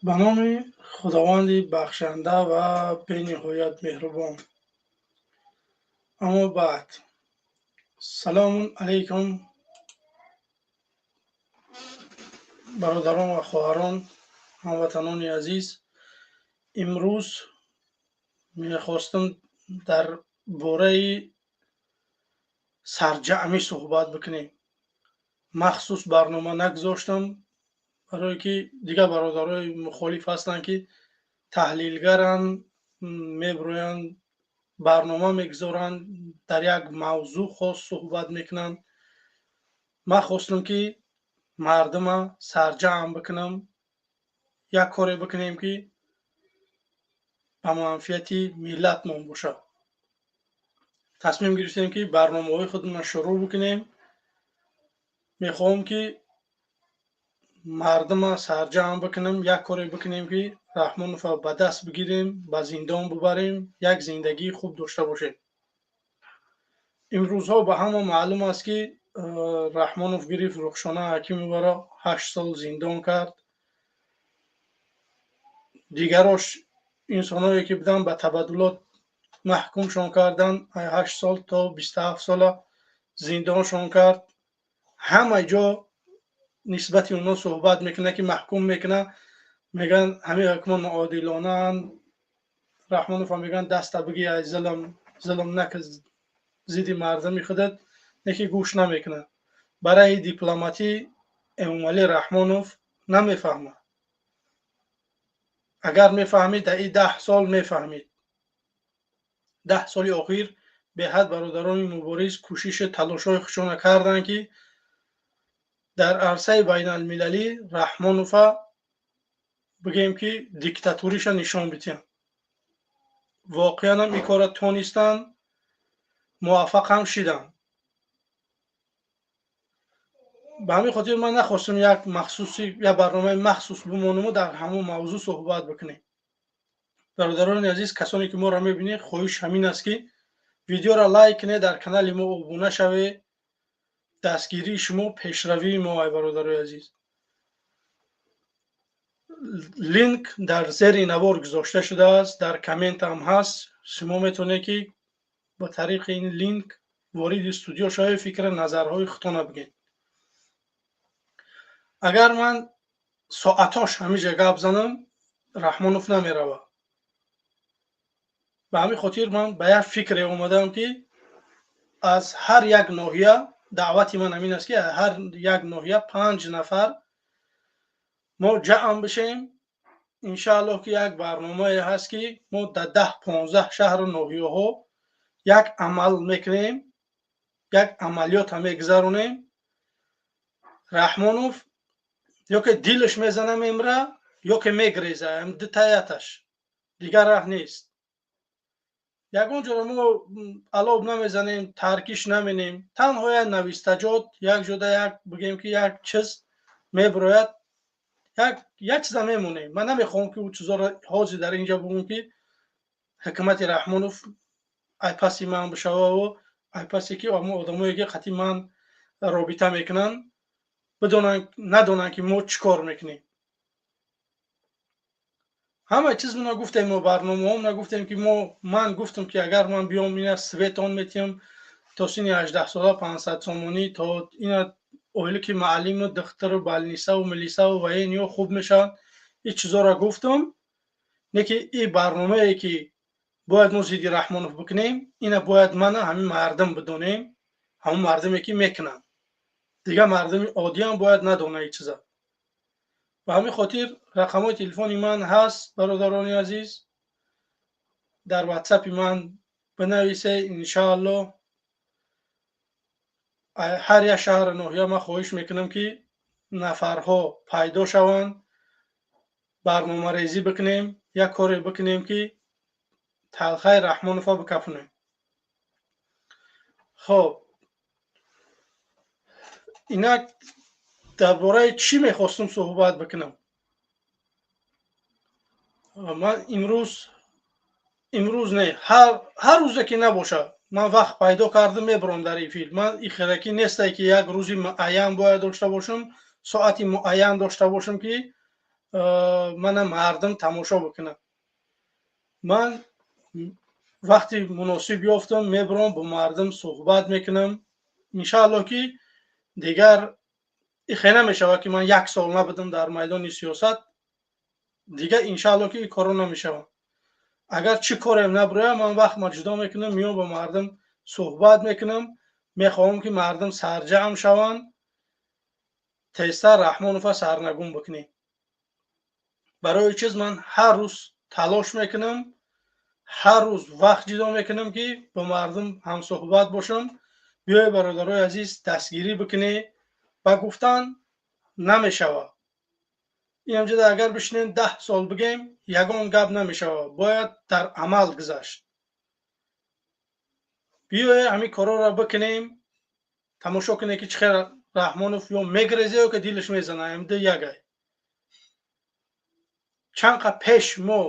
Ба номи Худованди бахшанда ва бениҳоят меҳрубон. Аммо баъд, салому алайкум, бародарон ва хоҳарон, ҳамватанони азиз. Имрӯз мехостам дар бораи сарҷамъӣ суҳбат бикунем. Махсус барнома нагузоштам, барое ки дигар бародарои мухолиф ҳастанд, ки таҳлилгаранд, мебироянд, барнома мегузоранд, дар як мавзӯъ хос суҳбат мекунанд. Ман хостам, ки мардума сарҷамъ бикунам, як коре бикунем, ки ба манфиати миллатмон бошад. Тасмим гирифтем, ки барномаҳои худро шурӯъ бикунем. Мехоҳам, ки мардума сарҷамъ бикунам, як коре бикунем, ки Раҳмонова ба даст бигирем, ба зиндон бибарем, як зиндагии хуб дошта бошем. Имрӯзҳо ба ҳама маълум аст, ки Раҳмонов гирифт Рухшона Ҳакимоваро, 8 сол зиндон кард. Дигарош, инсонҳое ки буданд, ба табаддулот маҳкумшон карданд, 8 сол то 27 сола зиндоншон кард. Ҳама ҷо нисбати онҳо суҳбат мекунад, ки маҳкум мекунад, мегӯянд, ҳамин ҳукмон ноодилонаанд. Раҳмонова мегӯянд, даста бигир аз зулм, зулм накун зидди мардуми худат, неки гӯш намекунад. Барои дипломатӣ Эмомалӣ Раҳмонов намефаҳмад. Агар мефаҳмид, дар ин 10 сол мефаҳмид. 10 соли охир беҳад бародарони мубориз кӯшишу талошҳои худшона карданд, ки дар арсаи байналмилалӣ Раҳмонова, бигӯем, ки диктатуриша нишон бидиҳанд. Воқеан ҳам ин корро тонистанд, муваффақ ҳам шиданд. Ба ҳамин хотир ман нахостам як махсуси, як барномаи махсус бимонаму дар ҳамон мавзӯъ суҳбат бикунем. Бародарони азиз, касоне ки моро мебинед, хоҳиш ҳамин аст, ки видеоро лайк кунед, дар канали мо обуна шавед. Дастгирии шумо пешравии мо, ай бародарои азиз. Линк дар зери навор гузошта шудааст, дар комментам ҳаст. Шумо метавонед, ки ба тариқи ин линк вориди студио шавед, фикру назарҳои худтона бигӯед. Агар ман соатош ҳамиҷа гап занам, Раҳмонов намеравад. Ба ҳамин хотир ман ба як фикре омадам, ки аз ҳар як ноҳия, даъвати ман ҳамин аст, ки ҳар як ноҳия панҷ нафар мо ҷамъ бишем. Иншааллоҳ, ки як барномае ҳаст, ки мо дар 10-15 шаҳру ноҳияҳо як амал мекунем, як амалиёта мегузаронем. Раҳмонов ё ки дилаш мезана, мемра, ё ки мегреза, дутаяташ, дигар раҳ нест. Ягон ҷоро мо алоб намезанем, таркиш наменем. Танҳо як навистаҷот, як ҷода, як, бигем, ки як чиз мебирояд, як чиза мемонем. Ман намехоҳам, ки ӯ чизоро ҳозир дар инҷа бигӯм, ки ҳукумати Раҳмонов ай паси ман бишававу ай пасе ки ҳамон одамое ки қатъи ман робита мекунанд, бидонанд, надонанд, ки мо чӣ кор мекунем. Ҳама чиз мо нагуфтем, мо барномаҳом нагуфтем, ки мо, ман гуфтам, ки агар ман биём, ина светон метиҳам, то синни 18 сола 500 сомонӣ, то ина оила ки муаллиму духтару больницаву милисаву военныйо хуб мешаванд. Ин чизоро гуфтам, не ки ин барномае ки бояд мо зидди Раҳмонов бикунем, ина бояд мана ҳамин мардум бидонем, ҳамон мардуме ки мекунанд. Дигар мардуми оддиам бояд надона ин чиза. Ба ҳамин хотир рақамҳои телефони ман ҳаст, бародарони азиз, дар ватсапи ман бинависе. Иншааллоҳ, ҳар як шаҳру ноҳия ман хоҳиш мекунам, ки нафарҳо пайдо шаванд, барномарезӣ бикунем, як коре бикунем, ки талхаи Раҳмонова бикафонем. Хоб, инак дар бораи чӣ мехостум суҳбат бикунам ман имрӯз? Имрӯз не, ҳар рӯзе ки набошад, ман вақт пайдо кардам, мебаром дар эфир. Ман ихелакӣ нестай, ки як рӯзи муайян бояд дошта бошам, соати муайян дошта бошам, ки мана мардум тамошо бикунад. Ман вақти муносиб ёфтам, мебурам, бо мардум суҳбат мекунам. Иншааллоҳ ки дигар ихе намешавад ки ман як сол набудам дар майдони сиёсат, дигар иншааллоҳ ки ин коро намешавад. Агар чӣ корем набуроям, ман вақтма ҷудо мекунам, меом бо мардум суҳбат мекунам. Мехоҳам ки мардум сарҷамъ шаванд, тезтар Раҳмонова сарнагун бикунем. Барои чиз ман ҳар рӯз талош мекунам, ҳар рӯз вақт ҷудо мекунам ки бо мардум ҳамсуҳбат бошам. Биёй бародарои азиз, дастгирӣ бикунед. Ба гуфтан намешавад. Инҷода агар бишинем 10 сол бигем, ягон гап намешавад. Бояд дар амал гузашт. Биёе ҳамин корҳоро бикунем, тамошо кунем ки чӣ хел Раҳмонов ё мегрезе ё ки дилаш мезана, ҳамида ягай. Чанд қа пеш мо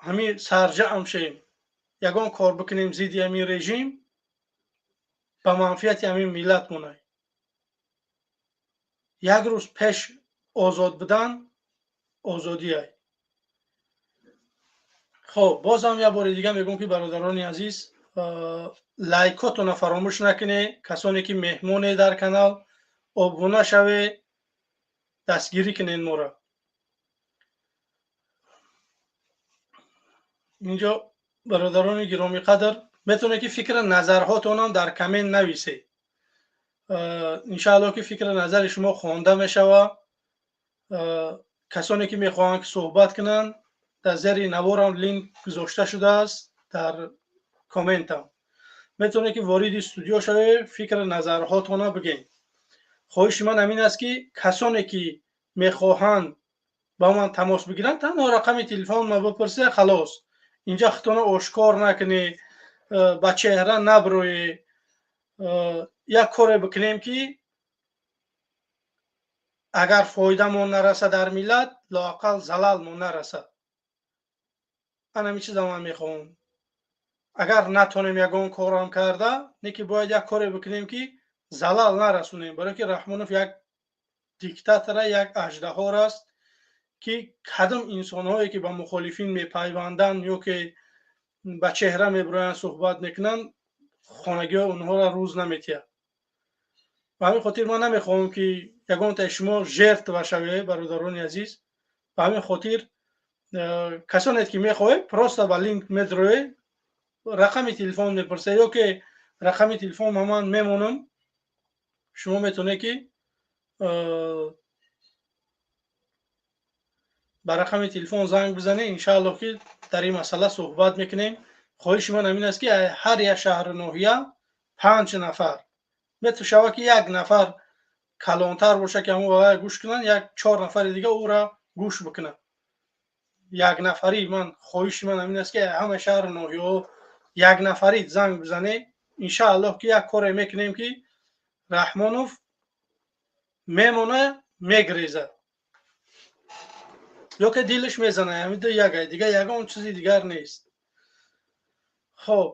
ҳамин сарҷамъ шем, ягон кор бикунем зидди ҳамин режим, ба манфиати ҳамин миллат монай. Як рӯз пеш озод будан озодиай. Хоб, бозам як бори дига мегӯм ки бародарони азиз, лайкотона фаромӯш накунед. Касоне ки меҳмоне дар канал, обуна шавед, дастгирӣ кунед моро. Инҷо бародарони гиромиқадр, метавонед ки фикри назарҳотонам дар коммент нависед. Иншааллоҳ ки фикри назари шумо хонда мешавад. Касоне ки мехоҳанд ки суҳбат кунанд, дар зери наворам линк гузошта шудааст дар комментам. Метавонед ки вориди студио шавед, фикри назарҳотонро бигӯед. Хоҳиши ман ҳамин аст ки касоне ки мехоҳанд ба ман тамос бигиранд, танҳо рақами телефонма бипурсед, халос. Инҷа худтонро ошкор накунед, ба чеҳра наброед. Як коре бикунем ки агар фоидамон нарасад дар миллат, лоақал залалмон нарасад. Ан ҳамин чиза ман мехоҳам. Агар натонем ягон корам карда, не ки бояд як коре бикунем ки залал нарасонем. Барои ки Раҳмонов як диктатора, як аждаҳор аст ки кадом инсонҳое ки ба мухолифин мепайванданд ё ки ба чеҳра мебироянд суҳбат мекунанд, хонагиҳо онҳоро рӯз наметиҳад. Ба ҳамин хотир ман намехоҳам ки ягонтаи шумо жертва шавед, бародарони азиз. Ба ҳамин хотир касоне ки мехоҳед, просто ба линк медроед, рақами телефон мепурсед ё ки рақами телефон ба ман мемонам, шумо метавонед ки ба рақами телефон занг бизанед. Иншааллоҳ ки дар ин масъала суҳбат мекунем. Хоҳиши ман ҳамин аст ки ҳар як шаҳру ноҳия 5 нафар, метавонад ки як нафар калонтар бошад ки ҳамон ба гӯш кунанд, як 4 нафари дига ӯра гӯш бикунанд. Як нафари ман хоҳиши ман ҳамин аст ки ҳама шаҳру ноҳияҳо як нафари занг бизанед. Иншааллоҳ ки як коре мекунем ки Раҳмонов мемона, мегрезад ё ки дилаш мезанад. Ҳамин ягай, дига ягон чизи дигар нест. Хоб,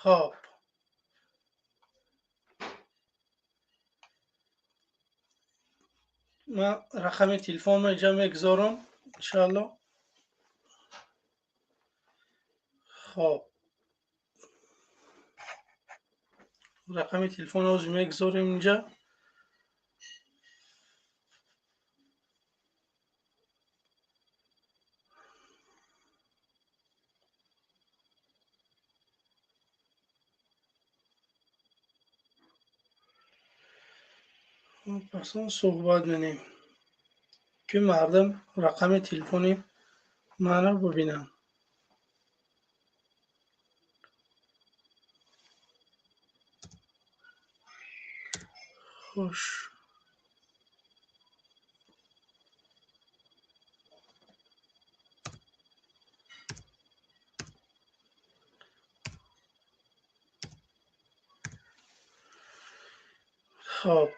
хоб, ман рақами телефонро инҷа мегузорам иншааллоҳ. Хоб, рақами телефонро ҳозир мегузорем инҷа. Пасон суҳбат менем ки мардум рақами телефони маро бибинанд. Хуш, хоб,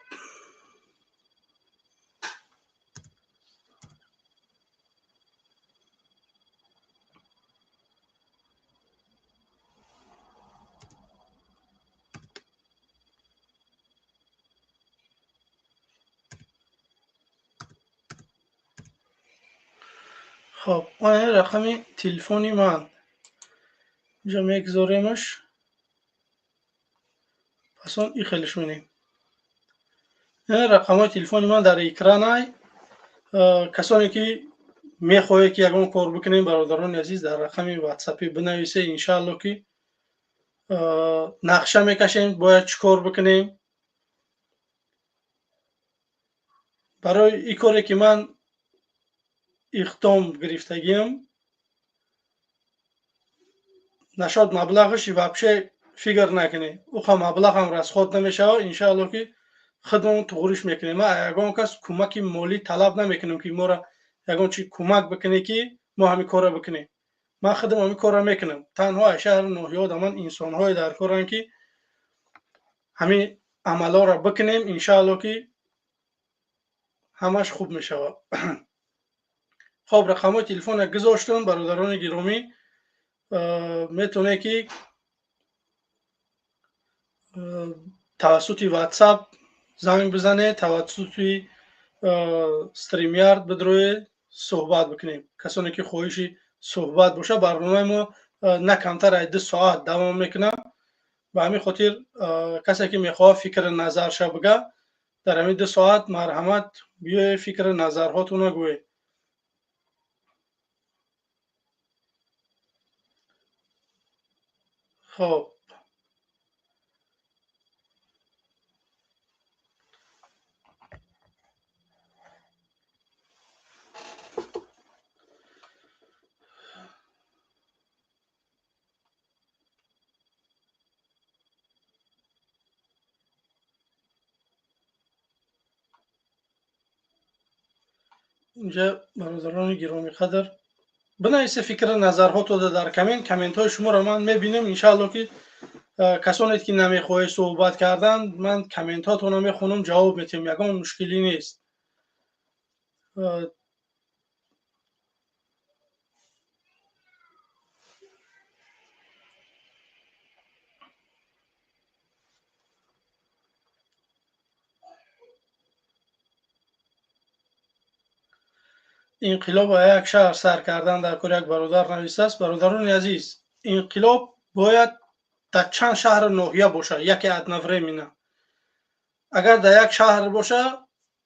Хоб, ин рақами телефони ман. Инҷа мегузоремаш. Пас он и хелиш менем. Ин рақамҳои телефони ман дар экранай. Касоне ки мехоҳед ки ягон кор бикунем, бародарони азиз, дар рақами ватсапӣ бинависед. Иншаалло ки нақша мекашем, бояд чӣ кор бикунем. Барои ин коре ки ман иқдом гирифтагиам, нашод маблағаш вообще фикр накунед. Уха маблағам расход намешавад. Иншаалло ки худмон туғриш мекунем. Ман ягон кас кӯмаки молӣ талаб намекунам ки моро ягон чи кӯмак бикунед ки мо ҳамин корро бикунем. Ман худам ҳамин корро мекунам. Танҳо аз шаҳру ноҳияҳо да ман инсонҳое дар коранд ки ҳамин амалҳоро бикунем. Иншаалло ки ҳамаш хуб мешавад. Хоб, рақамҳои телефонро гузоштам, бародарони гиромӣ. Метавонед ки тавассути WhatsApp занг бизанед, тавассути StreamYard бидроед, суҳбат бикунем. Касоне ки хоҳиши суҳбат бошад, барномаи мо на камтар аз 2 соат давом мекунад. Ба ҳамин хотир касе ки мехоҳад фикри назарша бига, дар ҳамин 2 соат марҳамат биёед, фикри назарҳотонро гӯед. Хоб, инҷа бародарони гиромӣ қадр бинависе фикри назарҳотонро дар коммент. Комментҳои шуморо ман мебинам. Иншаалло ки касоне ки намехоҳед суҳбат кардан, ман комментҳотонро мехонам, ҷавоб метиҳам, ягон мушкилӣ нест. Инқилоб як шаҳр сар кардан дар кор як бародар нависааст. Бародарони азиз, инқилоб бояд дар чанд шаҳру ноҳия бошад, яке одновременно. Агар дар як шаҳр бошад,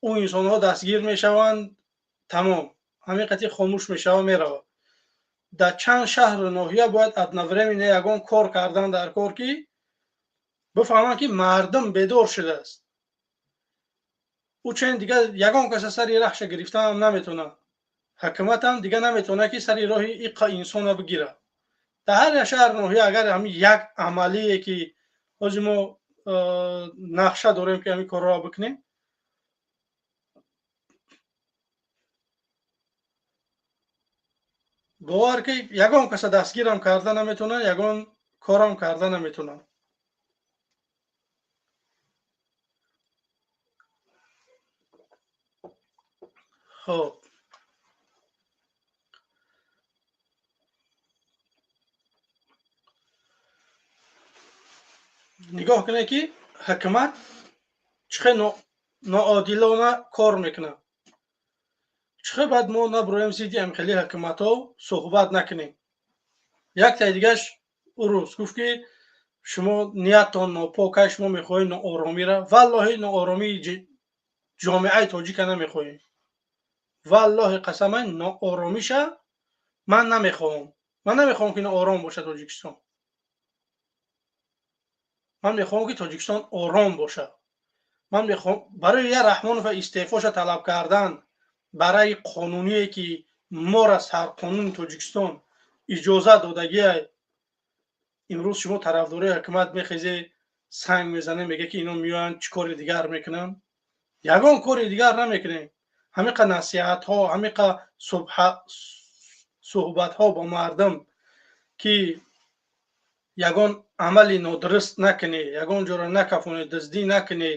ӯ инсонҳо дастгир мешаванд, тамом, ҳамин қати хомӯш мешавад, меравад. Дар чанд шаҳру ноҳия бояд одновременно ягон кор кардан дар кор ки бифаҳманд ки мардум бедор шудааст. Ӯ чен дигар ягон каса сари раҳша гирифтанам наметавонад. Ҳакуматам дигар наметавонад ки сари роҳи иққа инсонро бигирад. Дар ҳар як шаҳр ноҳия агар ҳамин як амалие ки ҳозир мо нақша дорем ки ҳамин корро бикунем, бовар ки ягон каса дастгирам карда наметавонад, ягон корам карда наметавонад. Хоб, нигоҳ кунед ки ҳукумат чӣ хел ноодилона кор мекунад. Чӣ хел баъд мо набуроем зидди ҳамхели ҳукуматҳо суҳбат накунем. Яктаи дигаш урус гуфт ки шумо нияттон нопок аст, шумо мехоҳед нооромира. Валлоҳи нооромии ҷомеаи тоҷика намехоҳем. Валлоҳи қасамай нооромиша ман намехоҳам. Ман намехоҳам ки ноором бошад Тоҷикистон. Ман мехоҳам ки Тоҷикистон ором бошад. Ман мехоҳам барои я Раҳмонова истеъфоша талаб кардан барои қонуние ки моро сарқонуни Тоҷикистон иҷоза додагиай. Имрӯз шумо тарафдории ҳукумат мехезе, санг мезанед, меге ки ино меоянд чӣ кори дигар мекунанд. Ягон кори дигар намекунем. Ҳамиқа насиҳатҳо, ҳамиқа суҳбатҳо бо мардум ки ягон амали нодуруст накунӣ, ягон ҷоро накафонӣ, дуздӣ накунӣ.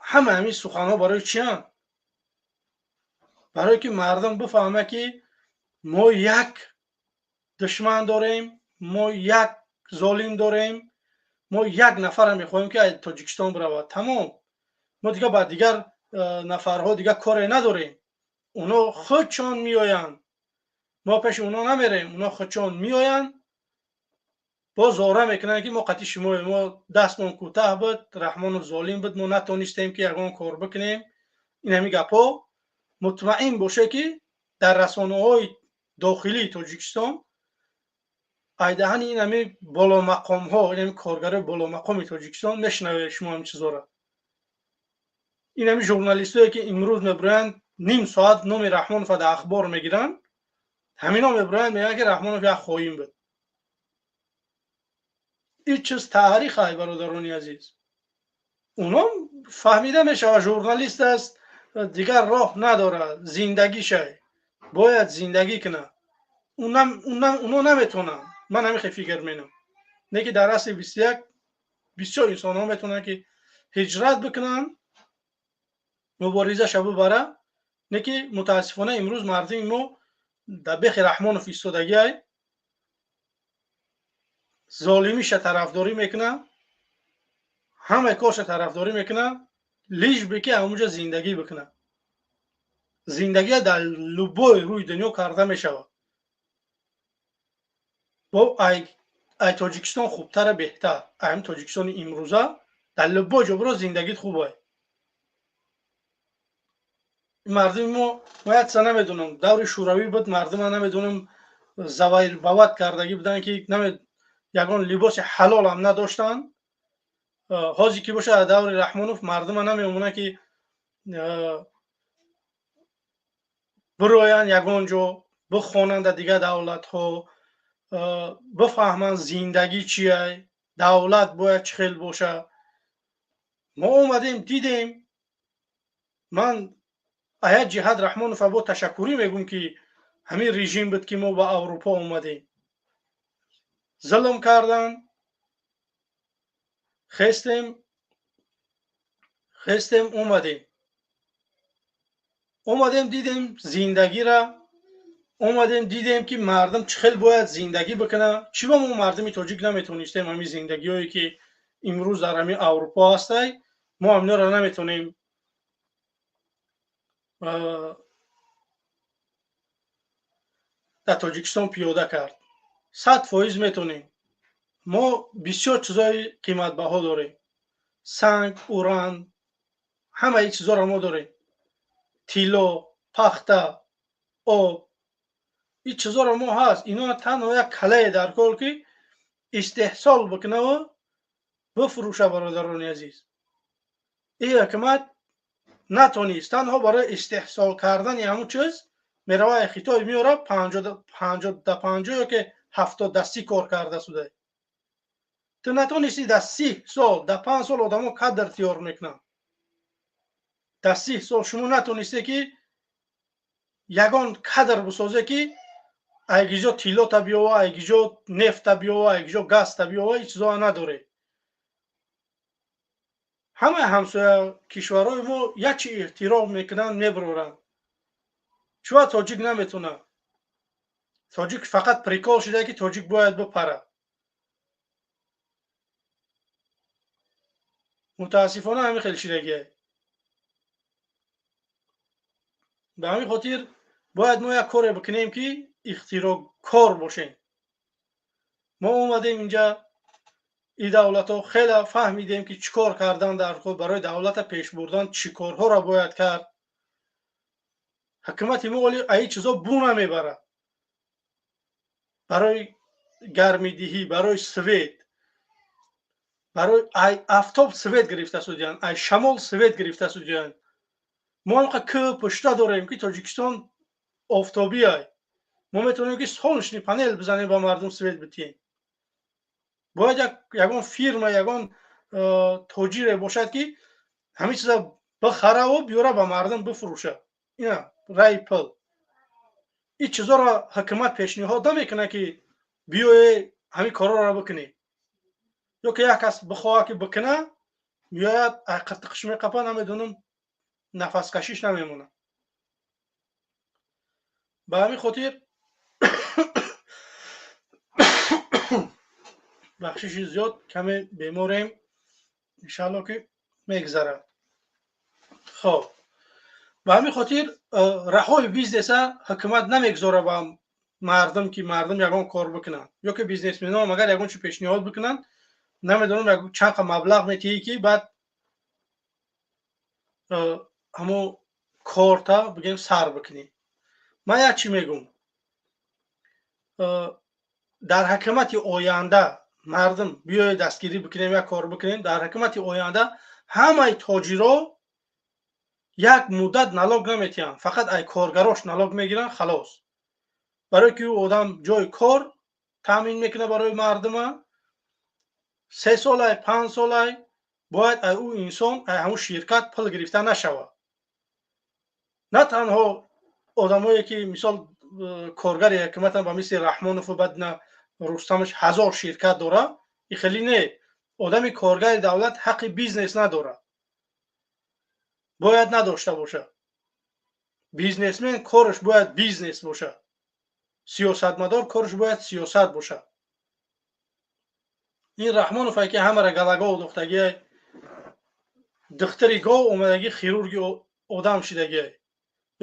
Ҳама ҳамин суханҳо барои чиянд? Барое ки мардум бифаҳмад ки мо як душман дорем, мо як золим дорем, мо як нафарро мехоҳем ки аз Тоҷикистон биравад. Тамом. Мо дигар ба дигар нафарҳо дигар коре надорем. Оно худшон меоянд, мо пеши оно намерем, оно худшон меоянд, боз зора мекунанд, ки мо қатъи шумоем, мо дастмон кӯтаҳ буд, Раҳмонов золим буд, мо натонистем, ки ягон кор бикунем. Ин ҳами гапҳо мутмаин боше, ки дар расонаҳои дохилии Тоҷикистон айдаҳани ин ҳами боломақомҳо, ин ҳами коргарои боломақоми Тоҷикистон мешунавед шумо ҳамин чизҳоро. Ин ҳами журналистое, ки имрӯз мебироянд, ним соат номи Раҳмонова дар ахбор мегиранд, ҳамино мебироянд, мегӯянд, ки Раҳмонов як хоин буд. Ин чиз таърих ай, бародарони азиз. Оно фаҳмида мешавад, журналист аст, дигар роҳ надорад, зиндагишай, бояд зиндагӣ кунад. Оно наметавонанд, ман ҳамин фикр менам, не ки дар асри 21 бисёр инсонҳо метавонанд, ки ҳиҷрат бикунанд, муборизаша бибара. Не ки мутаассифона имрӯз мардуми мо дар бехи Раҳмонов истодагиай, золимиша тарафдорӣ мекунад, ҳамаи корша тарафдорӣ мекунад, лишь бы ки ҳамунҷа зиндагӣ бикунад. Зиндагия дар любой рӯи дунё карда мешавад, бо ай Тоҷикистон хубтара, беҳтар. Ай Тоҷикистони имрӯза дар любой ҷо биро, зиндагит хубай. Мардуми мо, мо як чиза намедонам, даври шӯравӣ буд, мардума намедонам завайрбават кардагӣ буданд, ки ягон либоси ҳалолам надоштанд. Ҳозир ки бошад, даври Раҳмонов мардума намемонад, ки бироянд, ягон ҷо бихонанд, дар дигар давлатҳо бифаҳманд зиндагӣ чия, давлат бояд чӣ хел бошад. Мо омадем, дидем. Ман аз як ҷиҳат Раҳмонова бо ташаккурӣ мегӯм, ки ҳамин режим буд, ки мо ба Аврупо омадем. Зулм карданд, хестем, хестем, омадем. Омадем, дидем зиндагира, омадем, дидем, ки мардум чӣ хел бояд зиндагӣ бикунад. Чӣ ба мо мардуми тоҷик наметонистем ҳамин зиндагиҳое, ки имрӯз дар ҳамин Аврупо ҳастай, мо ҳаминҳоро наметонем дар Тоҷикистон пиёда кард? 100% метонем. Мо бисёр чизҳои қиматбаҳо дорем: санг, уран, ҳамаи чизҳоро мо дорем, тилло, пахта, об, ин чизҳоро мо ҳаст. Ино танҳо як калае дар кор, ки истеҳсол бикунаву бифурӯша. Бародарони азиз, ин ҳукумат натонист. Танҳо барои истеҳсол кардани ҳамун чиз мерава, Хитой меора, 50 да 50 ё ки 70 да 30 кор карда шуда. Ту натонисти дар 30 сол, дар 5 сол одамо кадр тиёр мекунанд. Дар 30 сол шумо натонисте, ки ягон кадр бисозе, ки айгиҷо тиллота биёва, айгиҷо нефта биёва, айгиҷо газта биёва. Ин чизоа надоре. Ҳамаи ҳамсоя кишварҳои мо як чи эҳтиром мекунанд, мебароранд. Чӯа тоҷик наметонад? Тоҷик фақат прикол шуда, ки тоҷик бояд бипарад. Мутаассифона, ҳамин хел шидагие. Ба ҳамин хотир бояд мо як коре бикунем, ки ихтироъкор бошем. Мо омадем инҷа, ин давлатҳо, хеле фаҳмидем, ки чӣ кор кардан дар барои давлата пеш бурдан, чӣ корҳоро бояд кард. Ҳукумати мо оли аи чизо бу намебарад. Барои гармидиҳӣ, барои свет, барои ай афтоб свет гирифта судиянд, ай шамол свет гирифта судиянд. Мо ҳамқа кӯ пушта дорем, ки Тоҷикистон офтобӣ ай. Мо метавонем, ки солнечный панел бизанем, ба мардум свет битиҳем. Бояд ягон фирма, ягон тоҷире бошад, ки ҳамин чиза бихараву биёра, ба мардум бифурӯша. Ина раи пул. Ин чизоро ҳукумат пешниҳод намекунад, ки биёе, ҳамин корҳоро бикунӣ. Ё ки як кас бихоҳад, ки бикуна, меояд, қиртиқиш меқапа, намедонам, нафаскашиш намемонад. Ба ҳамин хотир, бахшиши зиёд, каме беморем, иншаалло, ки мегзарад. Хоб. Ба ҳамин хотир раҳои бизнеса ҳукумат намегузора ба мардум, ки мардум ягон кор бикунанд ё ки бизнесменҳо магар ягон чи пешниҳод бикунанд. Намедонам чанд қа маблағ метиҳӣ, ки баъд ҳамо корта бигем сар бикунӣ. Ман як чӣ мегӯм: дар ҳукумати оянда мардум биёед дастгирӣ бикунем, як кор бикунем. Дар ҳукумати оянда ҳамаи тоҷиро як муддат налог наметиҳанд, фақат ай коргарош налог мегиранд, халос. Барое ки ӯ одам ҷои кор таъмин мекунад барои мардума, 3 солай, 5 солай бояд ай ӯ инсон, ай ҳамун ширкат пул гирифта нашавад. На танҳо одамое ки мисол коргари ҳукуматан, ба мисли Раҳмонову баъд на Рустамаш 1000 ширкат дора, и хеле не. Одами коргари давлат ҳаққи бизнес надорад, бояд надошта бошад. Бизнесмен кораш бояд бизнес бошад, сиёсатмадор кораш бояд сиёсат бошад. Ин Раҳмонов ки ҳамара галагов духтагиай, духтари гов омадаги хирурги одам шидагиай,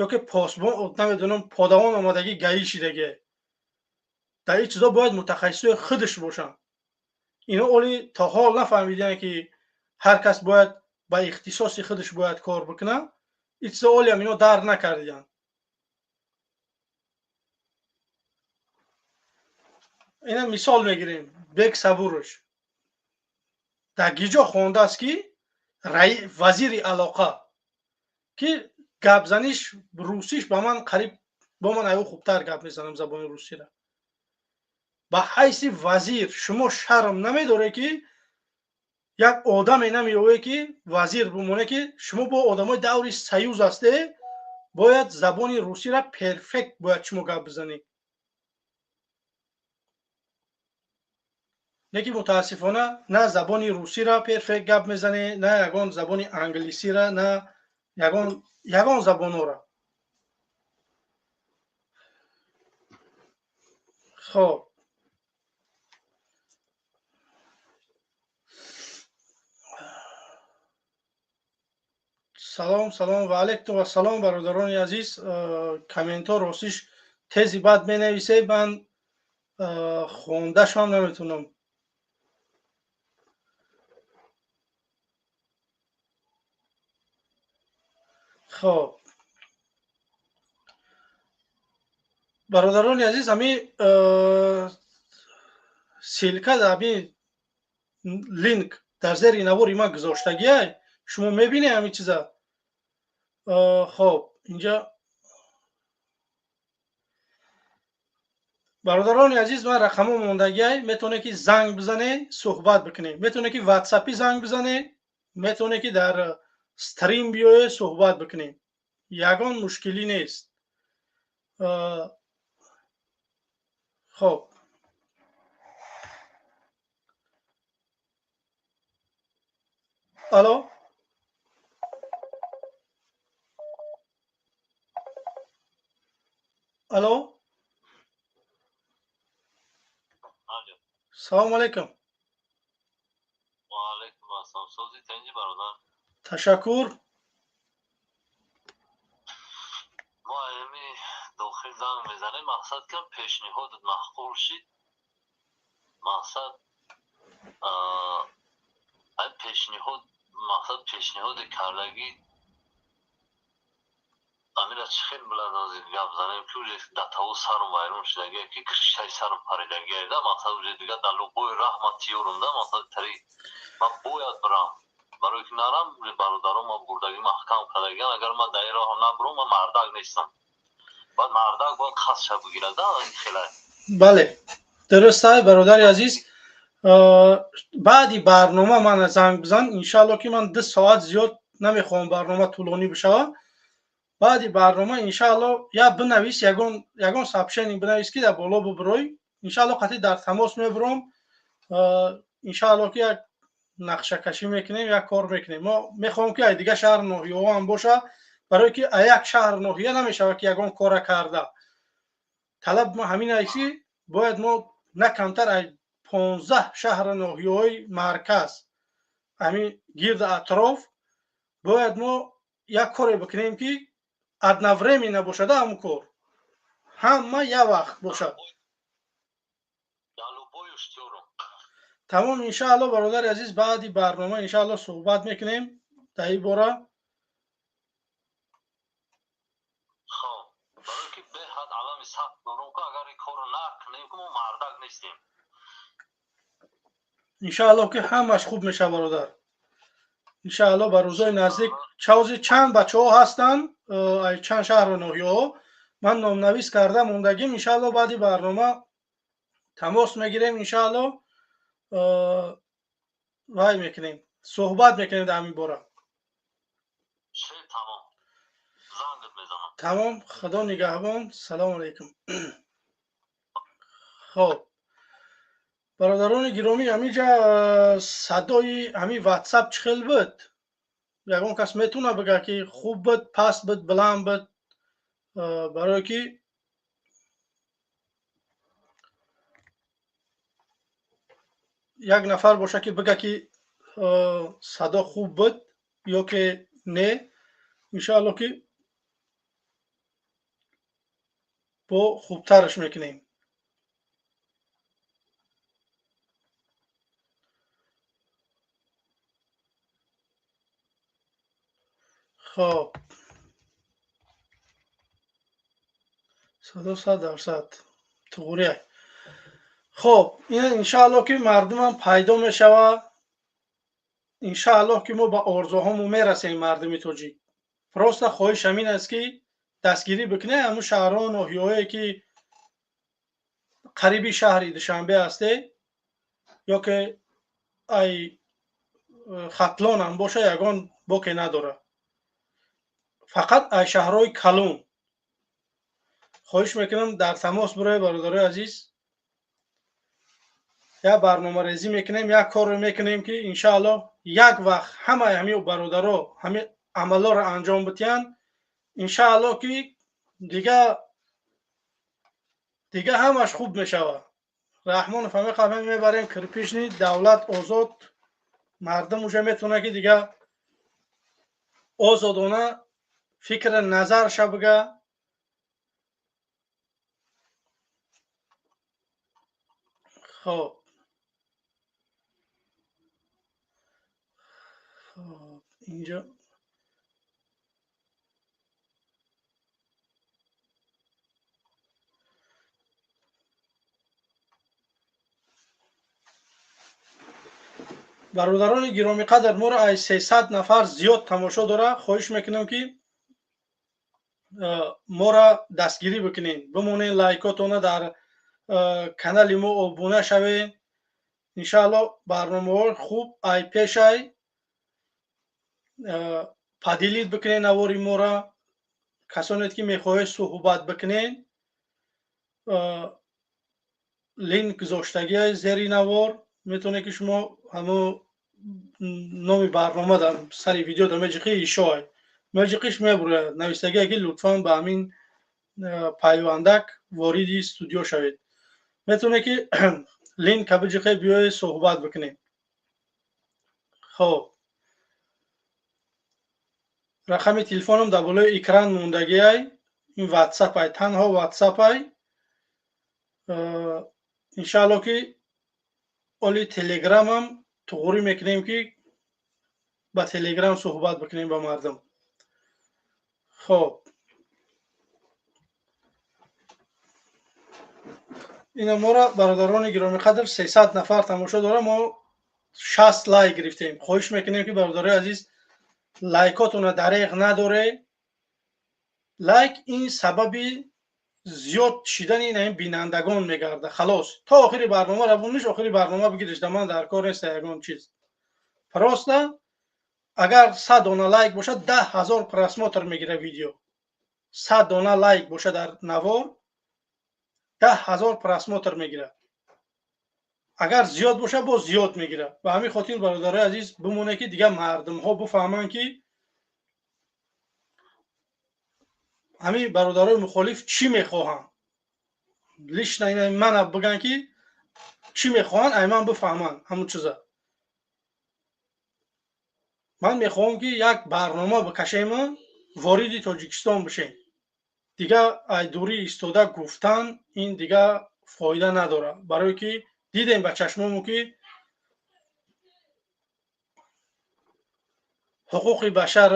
ё ки посбон, намедонам, подавон омадаги гаӣ шидагиай. Дар ин чизо бояд мутахассисои худаш бошанд. Ино оли то ҳол нафаҳмидиянд, ки ҳар кас бояд ба ихтисоси худаш бояд кор бикунад. Ин чизо олиам ино дарк накардиянд. Ина мисол мегирем: Бек Сабурович дар гиҷо хондааст, ки вазири алоқа, ки гапзаниш русиш ба ман қариб бо ман аю хубтар гап мезанам забони русиро. Ба ҳайси вазир шумо шарм намедоре, ки як одаме намеёве, ки вазир бимоне, ки шумо бо одамои даври союз ҳасте, бояд забони русиро перфект бояд шумо гап бизанед. Лекин мутаассифона на забони русиро перфект гап мезанед, на ягон забони англисиро, на ягон забонҳоро. Хоб, салом, салом ва алайкум вассалом, бародарони азиз. Комментҳо ростиш тези бад менависед, ман хондашам наметавонам. Хоб, бародарони азиз, ҳами ссылка, ҳами линк дар зери навори ман гузоштагиай, шумо мебинед ҳамин чиза. Хоб, инҷа бародарони азиз, ман рақамҳо мондагиай, метавонед ки занг бизанед, суҳбат бикунед, метавонед ки ватсапи занг бизанед, метавонед ки дар стрим биёед, суҳбат бикунед, ягон мушкилӣ нест. Хоб, алло, алло, салому алайкум. Ва алайкум ассалом. Сози тенҷи, бародар? Ташаккур. Мо ами дохил занг мезанем, мақсад кам пешниҳодат маъқул шид. Мақсад ай пешниҳод, мақсад пешниҳоди кардагӣ амира чӣ хел билад, ҳозир гап занем, ки уже датаво сарм вайрон шудагия, ки криштаи сарм паридагия да. Мақсад уже дига дар луғои раҳмат тиёрум да. Мақсад тари ман бояд бирам, барое ки нарам, бародарон ман бурдагӣ маҳкам кардагиан. Агар ман дар ин роҳ набурам, ман мардак нестам. Баъд мардак бояд қасдша бигирад да, хелай. Бале, дуруст ай, бародари азиз. Баъди барнома мана занг бизан, иншаалло, ки ман 2 соат зиёд намехоҳам барнома тӯлонӣ бишавад. Баъди барнома иншаалло я бинавис, ягон сообщение бинавис, ки дар боло бубурой, иншаалло қатъи дар тамос мебуром. Иншаалло, ки як нақшакашӣ мекунем, як кор мекунем. Мо мехоҳем, ки ай дигар шаҳр ноҳияҳо ҳам боша, барое ки а як шаҳр ноҳия намешавад, ки ягон кора карда. Талаб мо ҳамин аст, ки бояд мо на камтар ай 15 шаҳр ноҳияҳои марказ, ҳамин гирди атроф бояд мо як коре бикунем, ки Одновременно бошада ҳамун кор. Ҳама як вақт бошад. Тамом, иншаалло, бародари азиз, баъди барнома иншаалло суҳбат мекунем дар ин бора. Иншаалло ки ҳамаш хуб мешавад, бародар. Иншаалло ба рӯзои наздик чавзи чанд бачаҳо ҳастанд, чанд шаҳру ноҳияҳо ман номнавис карда мондагим. Иншаалло баъди барнома тамос мегирем, иншаалло вай мекунем, суҳбат мекунем дар ҳамин бора. Тамом, худо нигаҳбон. Салому алайкум. Хоб, бародарони гиромӣ, ҳаминҷа садои ҳамин ватсап чӣ хел буд? Ягон кас метавона бигӯяд ки хуб буд, паст буд, баланд буд? Барое ки як нафар боша ки бигӯяд ки садо хуб буд ё ки не, иншаалло ки бо хубтараш мекунем. Хоб, садо 100% туғрия. Хоб, ин иншаалло ки мардумам пайдо мешавад. Иншаалло ки мо ба орзуҳомон мерасем, мардуми тоҷик. Просто хоҳиш ҳамин аст ки дастгирӣ бикунед ҳамун шаҳрҳо, ноҳияҳое ки қариби шаҳри Душанбе ҳасте ё ки ай Хатлонам боша, ягон боке надорад. Фақат ай шаҳрҳои калон. Хоҳиш мекунам дар тамос бироед, бародарои азиз. Як барномарезӣ мекунем, як корро мекунем ки иншаалло як вақт ҳамаи ҳамин бародаро ҳамин амалҳоро анҷом бидиҳанд. Иншаалло ки дига ҳамаш хуб мешавад. Раҳмонов ҳамин қабл мебарем кирпишни, давлат озод, мардум уже метавонад ки дига озодона фикри назарша бига. Хоб, инҷо бародарони гиромиқадр, моро ай 300 нафар зиёд тамошо дора. Хоҳиш мекунам ки моро дастгирӣ бикунед, бимонед, лайкотона дар канали мо обуна шавед. Иншаалло барномаҳои хуб ай пешай поделить бикунед навори моро. Касоне ки мехоҳед суҳбат бикунед, линк гузоштагиай зери навор, метавонед ки шумо ҳамо номи барнома дар сари видео дар меҷиқи ишоай меҷиқиш мебурад, навистагие ки лутфан ба ҳамин пайвандак вориди студио шавед. Метавонед ки линка биҷиқе, биёед суҳбат бикунед. Хоб, рақами телефонам дар болои экран мондагиай, ин ватсапай, танҳо ватсапай. Иншаалло ки оли телеграмам туғурӣ мекунем ки ба телеграм суҳбат бикунем ба мардум. Хоб, ина моро бародарони гиромиқадр 300 нафар тамошо дора, мо 60 лайк гирифтем. Хоҳиш мекунем ки бародарои азиз лайкотона дареғ надоре. Лайк ин сабаби зиёд шидани ин бинандагон мегардад. Халос, то охири барнома равониш, охири барнома бигириш, да ман дар кор нест ягон чиз. Просто агар 100 дона лайк бошад, 10 000 просмотр мегирад видео. 100 дона лайк бошад дар навор, 10 000 просмотр мегирад. Агар зиёд бошад, боз зиёд мегирад. Ба ҳамин хотир, бародарои азиз, бимонед ки дигар мардумҳо бифаҳманд ки ҳамин бародарои мухолиф чӣ мехоҳанд. Лично ина мана бигӯянд ки чӣ мехоҳанд, ай ман бифаҳманд ҳамун чиза. Ман мехоҳам ки як барнома бикашем, Вориди Тоҷикистон бишем. Дигар ай дурӣ истода гуфтан ин дигар фоида надорад, барое ки дидем ба чашмомо ки ҳуқуқи башар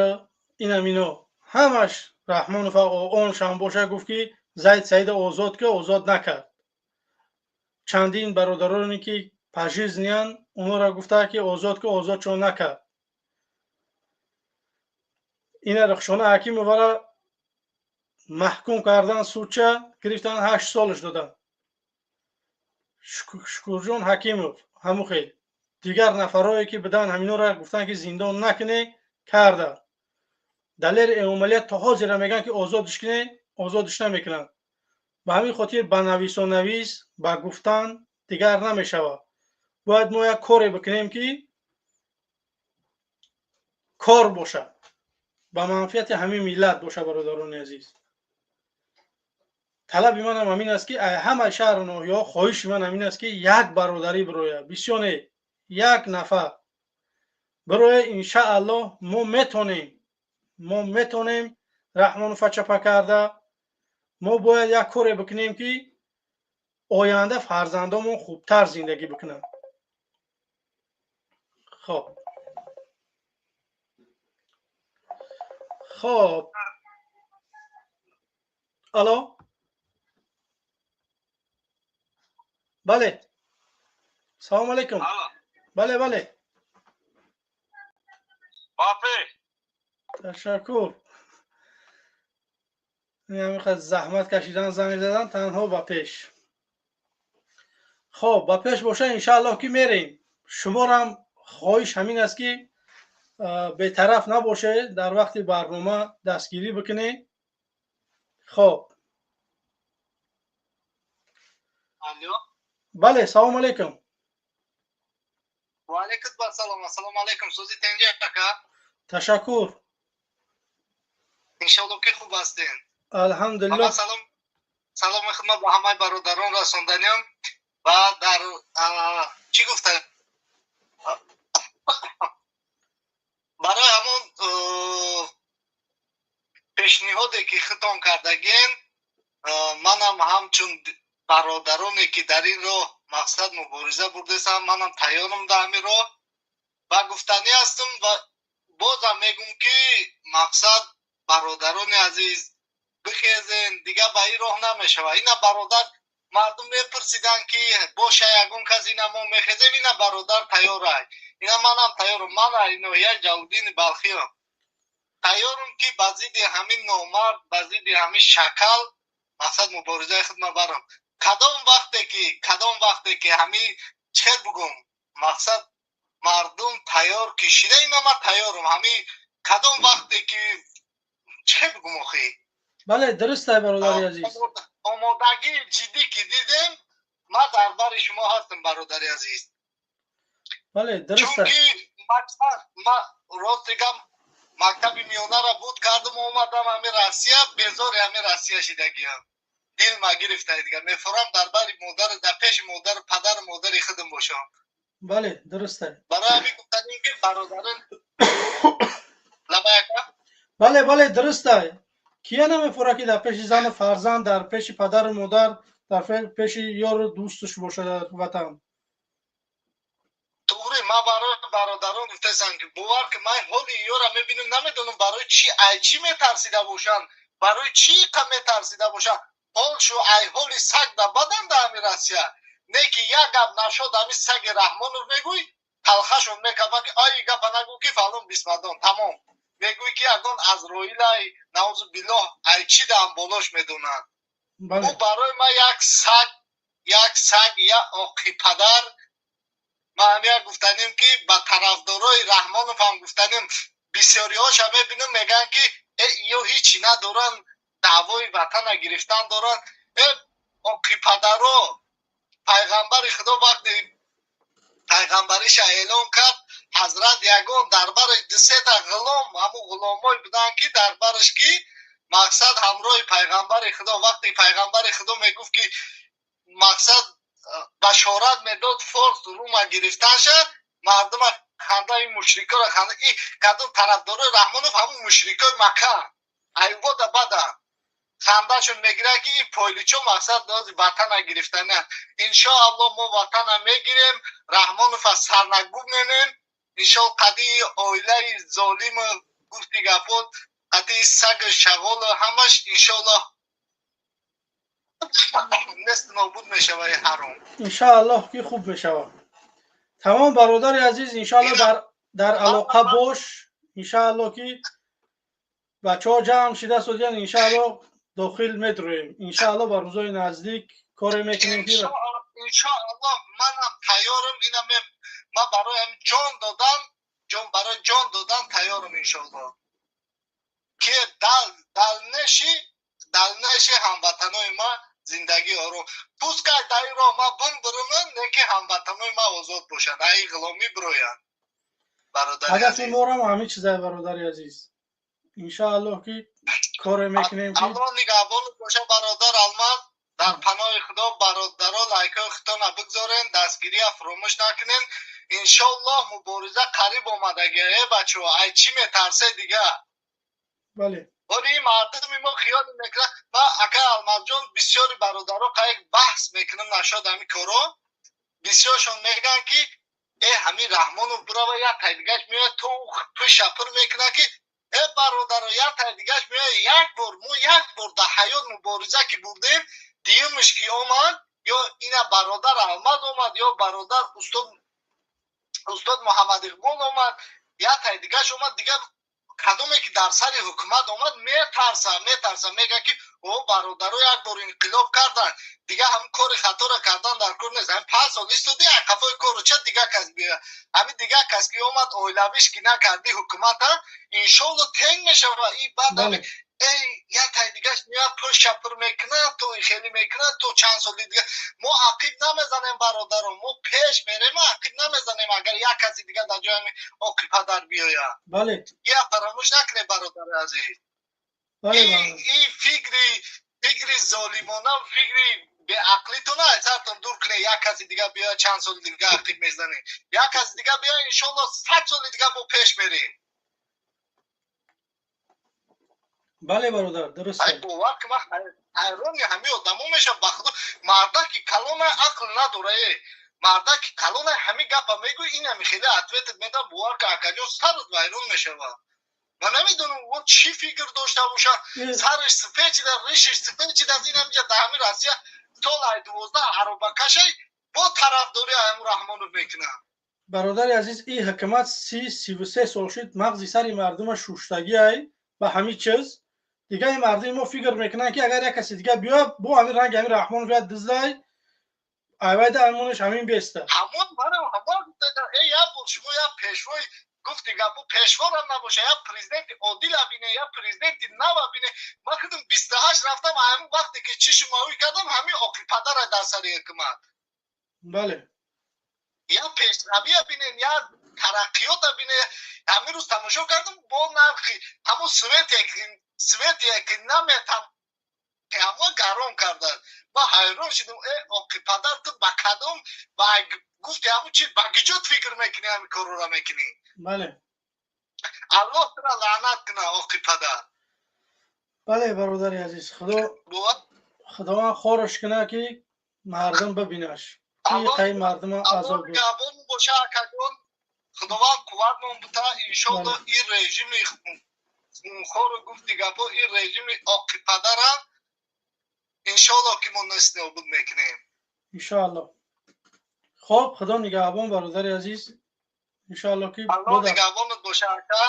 инам ино ҳамаш Раҳмонов он шанбоша гуфт ки Зайд Саида озод ки озод накард. Чандин бародароне ки пажизниян онҳоро гуфта ки озод ки озодшон накард. Ина Рухшона Ҳакимоваро маҳкум кардан, судча гирифтан, 8 солаш доданд. Шукурҷон Ҳакимов ҳамун хел. Дигар нафарое ки бидан ҳаминҳоро гуфтанд ки зиндон накунӣ, карда. Далер Эмомалия то ҳозира мегӯянд ки озодш кунӣ, озодш намекунанд. Ба ҳамин хотир ба нависонавис, ба гуфтан дигар намешавад. Бояд мо як коре бикунем ки кор бошад, ба манфиати ҳамин миллат бошад. Бародарони азиз, талаби манам ҳамин аст ки ҳамаи шаҳру ноҳияҳо, хоҳиши ман ҳамин аст ки як бародарӣ бирояд, бисёр не, як нафар бирояд. Иншааллоҳ мо метонем, мо метонем Раҳмонова чапа карда. Мо бояд як коре бикунем ки оянда фарзандомон хубтар зиндагӣ бикунанд. Хоб, хоб, алло, бале, салому алайкум. Бале, бале, ташаккур. Ҳамин заҳмат кашидан, занг задан танҳо ба пеш. Хоб, ба пеш боша, иншааллоҳ ки мерем. Шуморам хоҳиш ҳамин аст ки бетараф набошед, дар вақти барнома дастгирӣ бикунед. Хоб, бале, салому алайкум. Ва алайкум ассалом. Ассалому алайкум. Сӯзи тенҷа ака. Ташаккур. Иншоаллоҳ ки хуб ҳастед. Алҳамдулиллоҳ. Салом, саломи хидмат ба ҳамаи бародарон расонданиям ва дар чӣ гуфта барои ҳамон пешниҳоде ки хитон кардагин, манам ҳамчун бародароне ки дар ин роҳ мақсад мубориза бурдесам, манам тайёрам дар ҳамин роҳ ва гуфтанӣ ҳастам ва бозам мегӯм ки мақсад бародарони азиз бихезен, дигар ба ин роҳ намешавад. Ина бародар мардум мепурсиданд ки боша ягон кас, ина мо мехезем, ина бародар тайёрай, ина манам тайёрам. Ман ноҳияи Ҷалолиддини Балхиам тайёрам ки ба зидди ҳамин номард, ба зидди ҳамин шакал мақсад муборизаи худма барам. Кадом вақте ки, кадом вақте ки ҳамин чӣ бугум, мақсад мардум тайёр ки шида, ина ман тайёрам. Ҳамин кадом вақте ки чӣ бугум охи? Бале, дуруст ай, бародари азиз. Омодагии ҷиддӣ ки дидем, ман дар бари шумо ҳастам, бародари азиз. Бале, дуруст. Чунки ман рости гап мактаби миёнаро буд кардам, омадам ҳамин Россия, безори ҳамин Россия шидагиам. Дил ма гирифта дигар. Мефурам дар бари модар, дар пеши модар, падару модари худам бошам. Бале, дуруст. Барои ҳамин гуфтанем ки бародарон лабаяка. Бале, бале, дуруст. Кия намефура ки дар пеши зану фарзанд, дар пеши падару модар, дар пеши ёру дӯсташ бошад дар ватан? Туғри, ман барои бародарон гуфтасам ки бовар ки ман ҳоли ёра мебинам, намедонам барои чӣ, ай чӣ метарсида бошанд, барои чӣ қа метарсида бошанд. Ҳол шу ай ҳоли саг да бадан да ҳами Россия. Не ки як гап нашод ҳами саги Раҳмонов мегӯй, талхашон мекафад ки ай гапа нагӯ ки фалон бисмадон, тамом. Мегӯй ки ягон Азроилай, наузу биллоҳ, ай чӣ даам болош медонанд. Ӯ барои ман як саг, як саг, як оқи падар. Ман ҳамия гуфтанем ки ба тарафдорои Раҳмонов ҳам гуфтанем, бисёриҳоша мебинам мегӯянд ки э ё ҳичи надоранд, даъвои ватана гирифтан доранд. Э оқи падаро, пайғамбари Худо вақте пайғамбариша эълон кард, ҳазрат ягон дар бари дусета ғулом, ҳамун ғуломой буданд ки дар бараш ки мақсад ҳамроҳи пайғамбари Худо, вақте пайғамбари Худо мегуфт ки мақсад башорат медод форс рума гирифтанша, мардума ханда, ин мушрикоро ханда, и кадом тарафдорои Раҳмонов ҳамун мушрикои Макка. Айвода бада хандашон мегирад, ки ин пойличо мақсад дози ватана гирифтана. Иншоаллоҳ, мо ватана мегирем, Раҳмонова сарнагум менем. Иншоаллоҳ, қадии оилаи золиму, гуфти гапо, қадии сагу шағолу ҳамаш иншоаллоҳ нест, нобуд мешава ҳаром. Иншоаллоҳ, ки хуб мешавад. Тамом, бародари азиз, иншоаллоҳ, дар алоқа бош. Иншоаллоҳ, ки бачаҳо ҷамъ шида содиян, иншоаллоҳ, дохил медроем. Иншоаллоҳ, ба рӯзои наздик коре мекунем, ки Иншоаллоҳ, манам тайёрам. Ина ман барои ҷон додан, ҷон барои ҷон додан тайёрам, иншоаллоҳ, ки дальнейший ҳамватанои ма зиндагӣ ором, пускай дар ин роҳ ма бимбирам, не ки ҳамватанои ма озод бошанд, ай ғуломӣ бироянд. Бародари Ҳадафи морам ҳамин чизае, бародари азиз. Иншоаллоҳ, ки коре мекунем, ки Аллоҳ нигаҳбонат боша, бародар Алмаз. Дар паноҳи Худо, бародаро, лайкҳои худтона бигзорен, дастгирия фуромӯш накунен. Иншоаллоҳ, мубориза қариб омадагия. Э, бачаҳо, ай чӣ метарсе дига? Бале. Оли мардуми мо хиёл мекунад. Ма, ака Алмазҷон, бисёри бародаро қайк баҳс мекунам нашод ҳами коро, бисёршон мегӯянд, ки э, ҳамин Раҳмонов бирава, як тай дигаш меояд, то пӯшапур мекунад, ки э, бародаро, як тай дигаш меояд. Як бор мо, як бор дар ҳаёт мубориза ки бурдем, дуюмаш ки омад, ё ина бародар Алмаз омад, ё бародар устод Муҳаммад Иқбол омад, як тай дигаш омад, дига кадоме ки дар сари ҳукумат омад, метарса, метарса, мега, ки о, бародаро як бор инқилоб кардан, дига ҳамин кори хаторо кардан дар кор нест. Ҳамин 5 сол истоди, қафои кору ча дига кас биёяд. Ҳамин дига кас ки омад, оилавиш ки накарди ҳукумата, иншоалло, тенг мешава. И баъд эй, як тай дигаш меояд, пӯшапур мекунад, то хеле мекунад, то чанд соли дига. Мо ақиб намезанем, бародаро, мо пеш мерем, ақиб намезанем. Агар як каси дига дар ҷои ҳамин оқи падар биёяд, я фаромӯш накунед, бародари азиз. И фикри золимона, фикри беақлитона аз сартон дур кунед. Як каси дига биёяд, чанд соли дига ақиб мезанем, як каси дига биёяд, иншоалло, 100 соли дига мо пеш мерем. Бале, бародар, дуруст. Ай, бовар ки, ман ҳайрони ҳамин одамо мешавам. Ба худо, мардаки калона ақл надора. Э, мардаки калона, ҳамин гапа мегӯй, инами хеле ответ ат медам. Бовар ки, акаҷон, сарат вайрон мешавад. Ман намедонам, о чӣ фикр дошта бошад. Сараш сифед шида, ришиш сифед шидааст. Инамиҷа дар ҳамин Россия сол ай 12 аробакашай бо тарафдорӣ ҳамун Раҳмонов мекунад. Бародари азиз, ин ҳукумат 33 сол шуд, мағзи сари мардума шуштагиай ба ҳамин чиз. Дига ин мардуми мо фикр мекунанд, ки агар як каси дига биёяд, бо ҳамин ранги ҳамин Раҳмонов як дизлай айвайда ҳамонаш ҳамин беста. Ҳамон манам ҳамон. Э, як бор шумо як пешвои, гуфти гапу, пешворам набоша, як президенти одила бине, як президенти нава бине. Ман худам 28 рафтам, ҳамин вақте ки чиши мавӣ кардам, ҳамин оқи падара дар сари ҳукумат. Я пешравия бинен, я тараққиёта бине. Ҳамин рӯз тамошо кардам, бо нархи ҳамон свете ки наметам, ҳамон гарон карданд. Ман ҳайрон шудам. Э, оқи падар, ту ба кадом, ба гуфти ҳамун чи, ба киҷо фикр мекунӣ, ҳамин корора мекунӣ? Аллоҳ тура лаънат куна, оқи падар. Бале, бародари азиз, худо, Худованд хорош куна, ки мардум бибинаш, ки мардума азоб. Боша, акаҷон, Худованд қувватмон бута. Иншоалло, ин режими хунхору, гуфти гапо, ин режими оқи падара, иншоалло, ки мо нест нобуд мекунем. Иншоалло. Хоб, Худо нигаҳбон, бародари азиз, иншоалло, ки Аллоҳ нигаҳбонат боша, ака.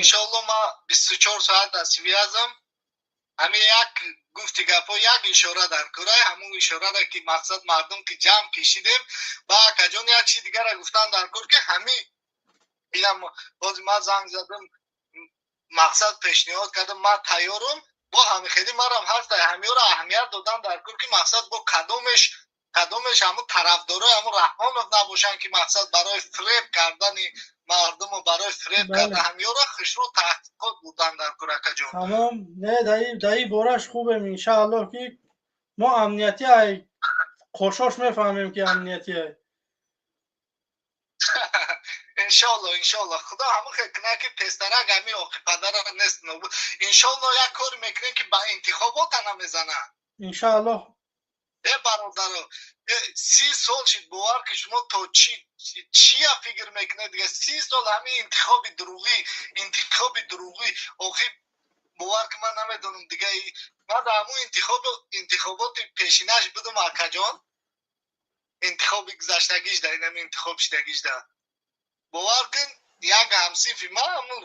Иншоалло, ма 24 соат дар связь ам. Ҳамин як, гуфти гапо, як ишора дар курай, ҳамун ишорара ки мақсад мардум ки ҷамъ кишидем. Ба акаҷон, як чи дигара гуфтан дар кур, ки ҳамин инам бози ман занг задам, мақсад пешниҳод кардам, ман тайёрам. Бо ҳами хеле марам ҳаста, ҳамиёро аҳамият додан дар кур, ки мақсад бо кадомеш ҳамун тарафдорои ҳамун Раҳмонов набошанд, ки мақсад барои фиреб кардани мардуму барои фиреб кардан ҳамиёро хушрӯ таҳқиқот будан дар кур, акаҷон. Тамом, не, даи бораш хубем. Иншааллоҳ, ки мо амнияти ай қошош мефаҳмем, ки амнияти ай. Иншоалло, иншоалло, худо ҳамон хел кунад, ки тезтарак ҳамин оқи падара нест нобуд. Иншоалло, як коре мекунем, ки ба интихобота намезанад. Иншоалло. Э, бародаро, 30 сол шид, бовар ки, шумо то чи чия фикр мекунед дига? 30 сол ҳамин интихоби дурӯғӣ, интихоби дурӯғӣ. Охи, бовар ки, ман намедонам дига. Ман дар ҳамун интихоботи пешинаш будум, акаҷон, интихоби гузаштагиш да, инами интихоб шидагиш да. Бовар кун, як ҳамсинфи ман ҳамун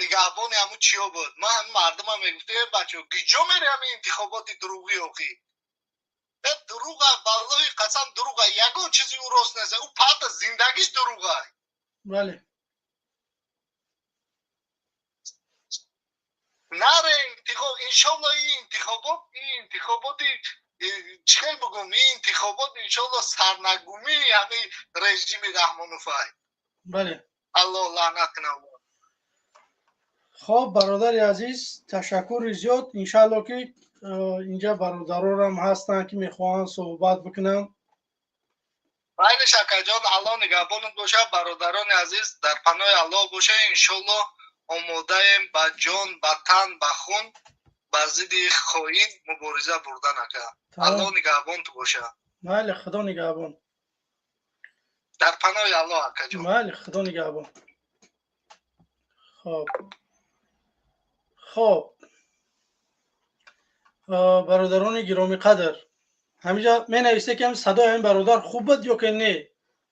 нигаҳбони ҳамун чиё буд. Ман ҳамин мардума мегуфтам: «Э, бачо, гиҷо мери ҳамин интихоботи дурӯғӣ? Охи, э, дурӯға, валлоҳи қасам, дурӯға, ягон чизи ӯ рост нест, ӯ пата зиндагиш дурӯға». Бале. Наре интихоб, иншолло, ин интихобот, ин интихоботи чӣ хел бигӯм, ин интихобот, иншолло, сарнагумии ҳамин режими Раҳмоновай. Бале. Аллоҳ лаънат кунад. Хоб, бародари азиз, ташаккури зиёд. Иншаалло, ки инҷа бародарорам ҳастанд, ки мехоҳанд суҳбат бикунанд. Майлиш, акаҷон, Аллоҳ нигаҳбонат бошад. Бародарони азиз, дар паноҳи Аллоҳ бошед. Иншоллоҳ, омодаем ба ҷон, ба тан, ба хун бар зидди хоин мубориза бурдан, ака. Аллоҳ нигаҳбонту бошад. Майли, Худо нигаҳбон. Дар паноҳи Аллоҳ, акаҷон. Майли, Худо нигаҳбон. Хоб, хоб, бародарони гиромиқадр, ҳаминҷа менависе, ки садои ҳамин бародар хуб буд ё ки не,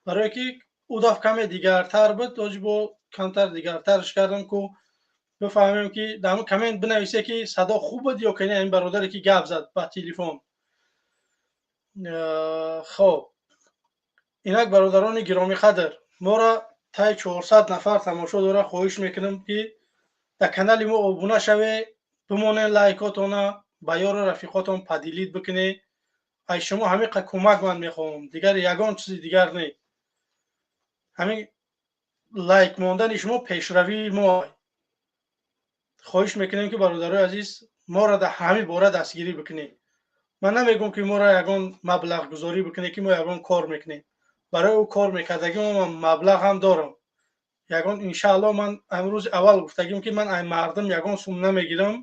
барое ки ӯ дафъ каме дигартар буд, оҷи бо камтар дигартарш кардам, ку бифаҳмем, ки дар ҳамн коммент бинависе, ки садо хуб буд ё ки не, ҳамин бародаре ки гап зад ба телефон. Хоб, инак, бародарони гиромиқадр, моро таи 400 нафар тамошо дора. Хоҳиш мекунам, ки дар канали мо обуна шаве, бимонед, лайкотона ба ёру рафиқотон поделить бикунед. Ай шумо ҳамин кӯмак ман мехоҳам, дигар ягон чизи дигар не. Ҳамин лайк мондани шумо пешравии мо. Хоҳиш мекунем, ки, бародарои азиз, моро дар ҳамин бора дастгирӣ бикунед. Ман намегӯм, ки моро ягон маблағгузорӣ бикунед, ки мо ягон кор мекунем. Барои ӯ кор мекардагӣ ман маблағ ҳам дорам ягон. Иншаалло, ман амрӯзи аввал гуфтагим, ки ман ай мардум ягон сум намегирам,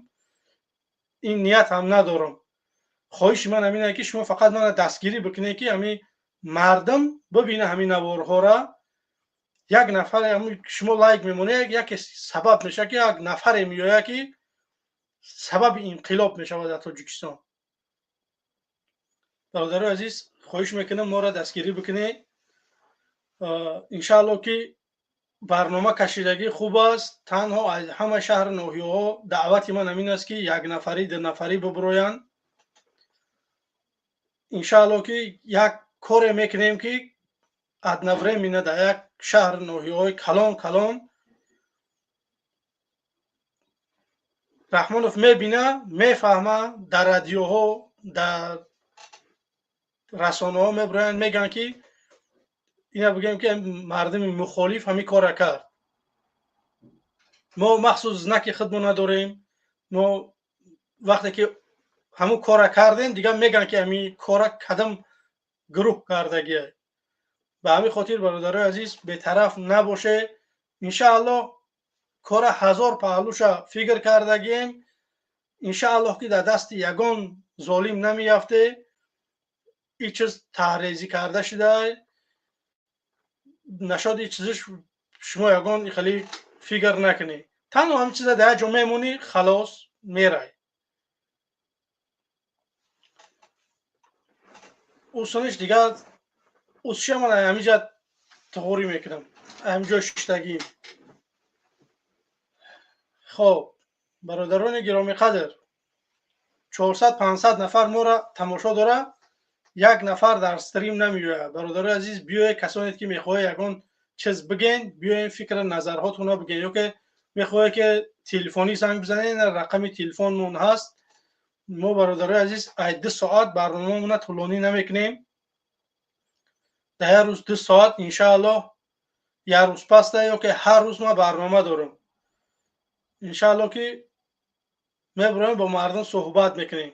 ин ният ҳам надорам. Хоҳиши ман ҳамин ки шумо фақат мана дастгирӣ бикунед, ки ҳамин мардум бибина ҳамин наворҳора. Як нафар шумо лайк мемонед, яке сабаб мешавад, ки як нафаре меояд, ки сабаби инқилоб мешавад дар Тоҷикистон. Бародарои азиз, хоҳиш мекунам, моро дастгирӣ бикунед. Иншаалло, ки барнома кашидагӣ хуб аст. Танҳо аз ҳама шаҳру ноҳияҳо даъвати ман ҳамин аст, ки якнафарӣ, дунафарӣ бибироянд. Иншаалло, ки як коре мекунем, ки одновременно дар як шаҳр, ноҳияҳои калон калон Раҳмонов мебина, мефаҳма. Дар радиоҳо, дар расонаҳо мебироянд, мегӯянд, ки ина бигӯем, ки мардуми мухолиф ҳамин корра кард. Мо махсус знаки худмо надорем. Мо вақте ки ҳамун корра кардем, дигар мегӯянд, ки ҳамин корра кадом гурӯҳ кардагия. Ба ҳамин хотир, бародарои азиз, бетараф набоше. Иншааллоҳ, кора ҳазор паҳлӯша фикр кардагием. Иншааллоҳ, ки дар дасти ягон золим намеяфте. Ин чиз таҳрезӣ карда шуда нашод. Ин чизиш шумо ягон хеле фикр накунед. Танҳо ҳамин чиза дар як ҷо мемонӣ, халос, мерай. Усуниш дигар усша ман ҳаминҷа туғурӣ мекунам, ҳаминҷо шиштагием. Хоб, бародарони гиромиқадр, 400, 500 нафар моро тамошо дора, як нафар дар стрим намеояд. Бародарои азиз, биёед, касоне ки мехоҳед ягон чиз бигӯен, биёен, фикру назарҳотонро бигӯен, ё ки мехоҳед, ки телефонӣ занг бизанед, рақами телефонмон ҳаст. Мо, бародарои азиз, ай 2 соат барномамона тӯлонӣ намекунем. Дар як рӯз 2 соат, иншааллоҳ, як рӯз паста ё ки ҳар рӯз ман барнома дорам. Иншааллоҳ, ки мебуроем, бо мардум суҳбат мекунем.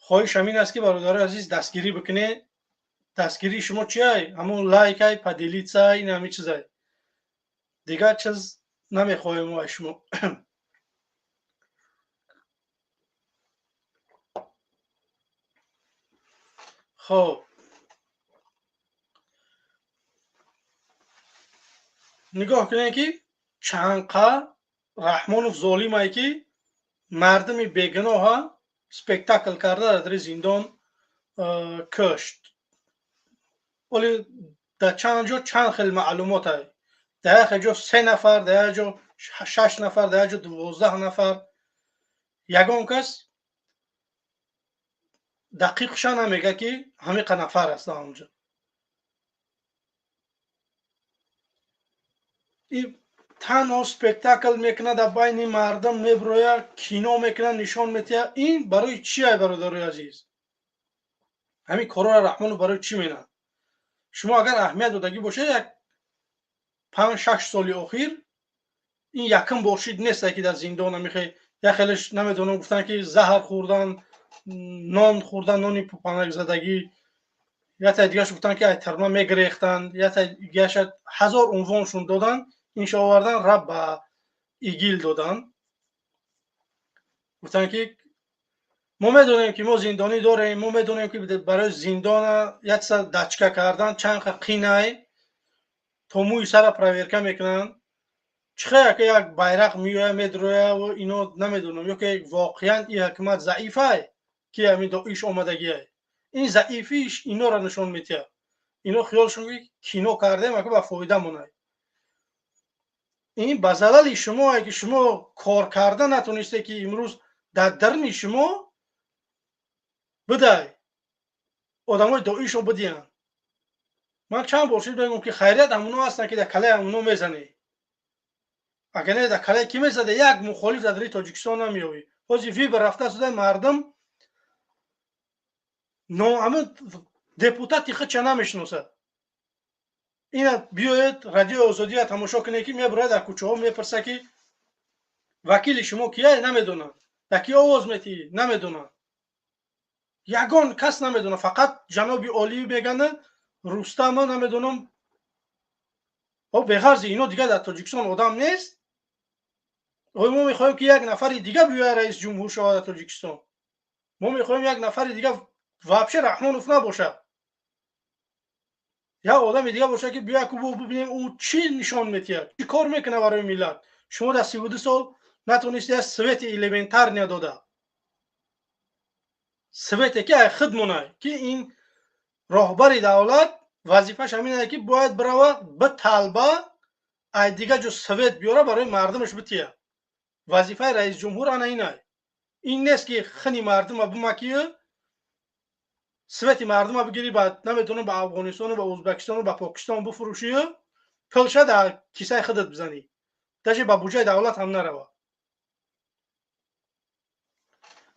Хоҳиш ҳамин аст, ки, бародарои азиз, дастгирӣ бикунед. Дастгирии шумо чиай? Ҳамон лайкай, поделиться, ин ҳамин чизай. Дигар чиз намехоҳем мо аз шумо. Хоб, нигоҳ кунед, ки чанқа Раҳмонов золимае, ки мардуми бегуноҳа спектакл карда дар зиндон кушт. Оли дар чанд ҷо чанд хел маълумот ай. Дар як ҷо 3 нафар, дар як ҷо 6 нафар, дар як ҷо 12 нафар. Ягон кас дақиқша намега, ки ҳамиқа нафар аст онҷо. И танҳо спектакл мекунад, дар байни мардум меброя, кино мекунад, нишон метиҳад. Ин барои чи ай, бародарои азиз? Ҳамин корҳоро Раҳмонов барои чӣ менад? Шумо агар аҳамият додагӣ бошед, як 5-6 соли охир ин якум бор шид нест, ки дар зиндон мехе як хелеш намедонам, гуфтанд, ки заҳр хӯрдан, нон хӯрдан, нони пупанакзадагӣ, ятай дигарш гуфтанд, ки ай тирма мегирехтанд, ятай дигарша ҳазор унвоншон доданд. Иншо овардан, раб ба ИГИЛ доданд. Гуфтанд, ки мо медонем, ки мо зиндонӣ дорем, мо медонем, ки барои зиндона як чиза дачка кардан чанд қа қинай, то мӯи сара проверка мекунанд. Чихе яке як байрақ меоя, медроя ва ино намедонам, ё ки воқеан ин ҳукумат заифай, ки ҳамин Доиш омадагиай. Ин заифиш инора нишон метиҳад. Ино хиёлшон, ки кино кардем, ака ба фоида монай. Ин ба залали шумое, ки шумо кор карда натонисте, ки имрӯз дар дарни шумо бидай одамои Доишо бидиҳанд. Ман чанд бор шуд мегӯям, ки хайрият ҳамоно ҳастанд, ки дар калаи ҳамоно мезанӣ. Агар не, дар калаи кӣ мезада, як мухолиф дар дари Тоҷикистон намеёбӣ. Ҳозир выбор рафта шуда, мардум ҳамин депутати худша намешиносад. Ина биёед, Радиои Озодия тамошо кунед, ки мебурад дар кӯчаҳо, мепурса, ки вакили шумо кия? Намедонанд. Дар ки овоз метиҳӣ? Намедонанд. Ягон кас намедонад, фақат ҷаноби олӣ мегӯянд, Рустама намедонам. О, беғарзи ино дигар дар Тоҷикистон одам нест. Ой, мо мехоҳем, ки як нафари дига биёяд, раис ҷумҳур шавад дар Тоҷикистон. Мо мехоҳем як нафари дига, вообще Раҳмонов набошад, як одами дига бошад, ки биёяд, ку бибинем, ӯ чӣ нишон метиҳад, чӣ кор мекунад барои миллат. Шумо дар 32 сол натонисти як свети элементарный дода, свете ки ай худ монай, ки ин роҳбари давлат вазифааш ҳамин ае, ки бояд бирава, биталба, ай дига ҷо свет биёра, барои мардумаш бития. Вазифаи раисҷумҳур ана инай. Ин нест, ки хини мардума бимакию свети мардума бигирӣ, ба намедонам, ба Афғонистону ба Ӯзбекистону ба Покистон бифурӯшию пулша дар кисаи худат бизанӣ, даже ба буҷаи давлат ҳам нарава.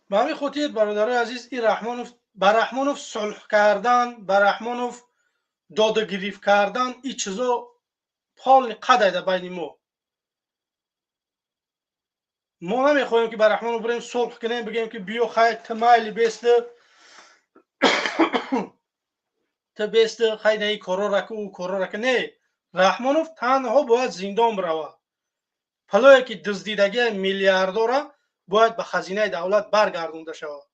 Ба ҳамин хотир, бародарои азиз, ин Раҳмонов, ба Раҳмонов сулҳ кардан, ба Раҳмонов додугирифт кардан, ин чизо полный қадай дар байни мо. Мо намехоҳем, ки ба Раҳмонов бирем, сулҳ кунем, бигӯем, ки биё, хай, ту майли бесту, ту бесту, хай, на ин корора ку, ӯ корора ку. Не, Раҳмонов танҳо бояд зиндон биравад. Пулое, ки дуздидагии миллиардора, бояд ба хазинаи давлат баргардонда шавад.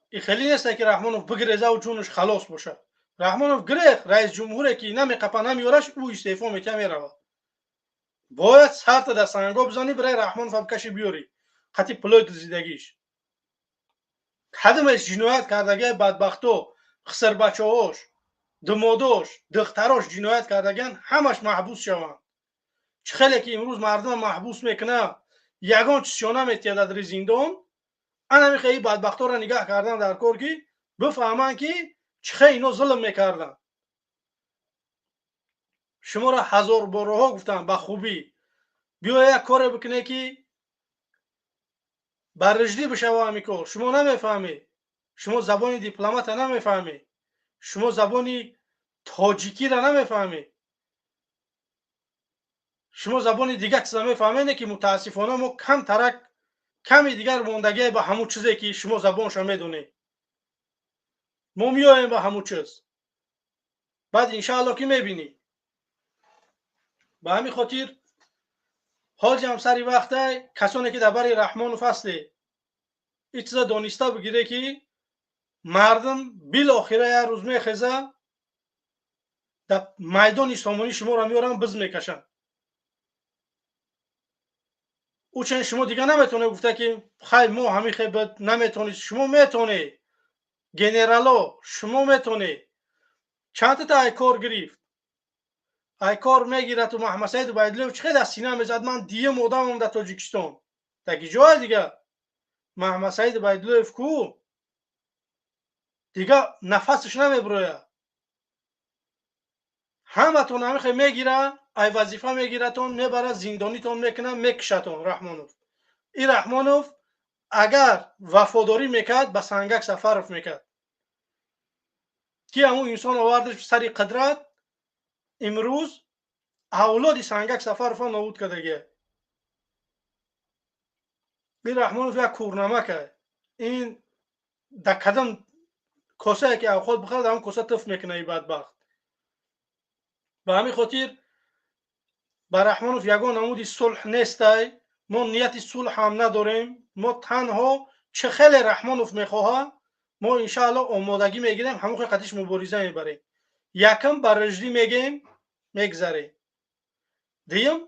И хеле несте, ки Раҳмонов бигирезаву ҷунаш халос бошад. Раҳмонов гирех, раис ҷумҳуре ки намеқапа, намеёраш, ӯ истеъфо метиҳа, меравад. Бояд сарта дар санго бизанӣ, бираи Раҳмонова бикашӣ, биёрӣ қати пулои дуздидагиш. Кадимеш ҷиноят кардагиай, бадбахто, хисрбачаҳош, думодош, духтарош ҷиноят кардагиан, ҳамаш маҳбус шаванд. Чӣ хеле ки имрӯз мардума маҳбус мекунад, ягон чизшо наметиҳад дар зиндон, ана мехоҳи бадбахторо нигаҳ кардан дар кор, ки бифаҳманд, ки чӣ хел ино зулм мекарданд. Шуморо ҳазор борҳо гуфтам, ба хубӣ биё, як коре бикунед, ки ба руждӣ бишава ҳамин кор. Шумо намефаҳмед, шумо забони дипломата намефаҳмед, шумо забони тоҷикиро намефаҳмед, шумо забони дигар чиза мефаҳмед, ки мутаассифона мо камтарак Ками дигар мондагие ба ҳамун чизе ки шумо забонша медонед. Мо меоем ба ҳамун чиз. Баъд иншаалло ки мебинӣ. Ба ҳамин хотир ҳозирам сари вақтай касоне ки дар бари Раҳмонов ҳастед, ин чиза дониста бигире ки мардум билохира як рӯз мехеза, дар майдони сомонӣ шуморо меоранд, биз мекашанд. Учен шумо дига наметавонед гуфта ки хай мо ҳамин хел наметавонед. Шумо метавонед, генерало, шумо метавонед. Чандта айкор гирифт? Айкор мегирад ту Маҳмадсаид Убайдуллоев чӣ хел аз сина мезад, ман диюм одамам дар Тоҷикистон. Таги ҷое дига Маҳмадсаид Убайдуллоев ку дига нафасаш намебирояд. Ҳаматон ҳамин хел мегира, ай вазифа мегиратон, мебара зиндонитон мекунад, мекушатон Раҳмонов. Ин Раҳмонов агар вафодорӣ мекард, ба Сангак Сафаров мекард, ки ҳамун инсон овардаш сари қудрат. Имрӯз авлоди Сангак Сафаровро нобуд кардагия. Ин Раҳмонов як кӯрнамака. Ин дар кадом косае ки авқот бихӯрад, ҳамон коса туф мекунад ин бадбахт. Ба ҳамин хотир ба Раҳмонов ягон намуди сулҳ нестай. Мо нияти сулҳ ҳам надорем. Мо танҳо чӣ хеле Раҳмонов мехоҳад, мо иншаалло омодагӣ мегирем, ҳамон хел қатиш мубориза мебарем. Якм ба рӯждӣ мегем, мегзарем. Дуюм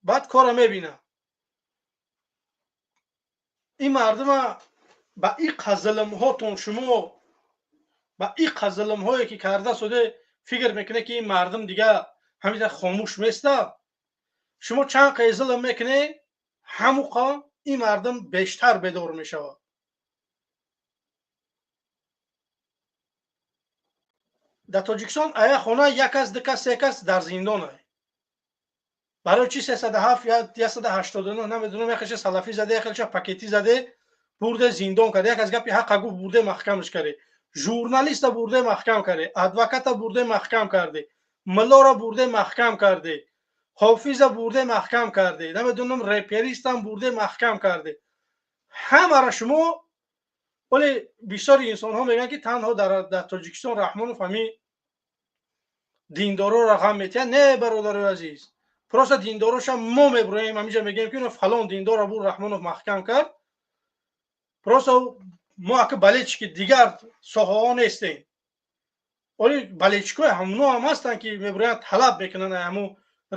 баъд кора мебинам. Ин мардума ба ин қазилмҳотон, шумо ба ин қазилмҳое ки карда соде фикр мекунед ки ин мардум дига ҳамида хомӯш места. Шумо чанд қай зулм мекунед, ҳамуқа ин мардум бештар бедор мешавад. Дар Тоҷикистон ая хона як кас, ду кас, се кас дар зиндон ай. Барои чи 307 189 намедонам, якеша салафӣ заде, якеша пакетӣ заде, бурде зиндон карде, як аз гапи ҳаққа гуфт, бурде маҳкамаш карде, журналиста бурде маҳкам карде, адвоката бурде маҳкам карде, миллоро бурде маҳкам карде, ҳофиза бурде маҳкам карде, намедонам реперистам бурде маҳкам карде. Ҳамаро шумо вале бисёри инсонҳо мегӯянд ки танҳо дар Тоҷикистон Раҳмонов ҳамин диндороро ғам метиҳад. Не, бародарои азиз, просто диндороша мо мебироем, ҳаминҷа мегӯем ки фалон диндорро бур Раҳмонов маҳкам кард. Просто мо ака балечики дигар соҳаҳо нестем. Оли балечикҳои ҳамуно ҳам ҳастанд ки мебироянд талаб мекунанд ҳамун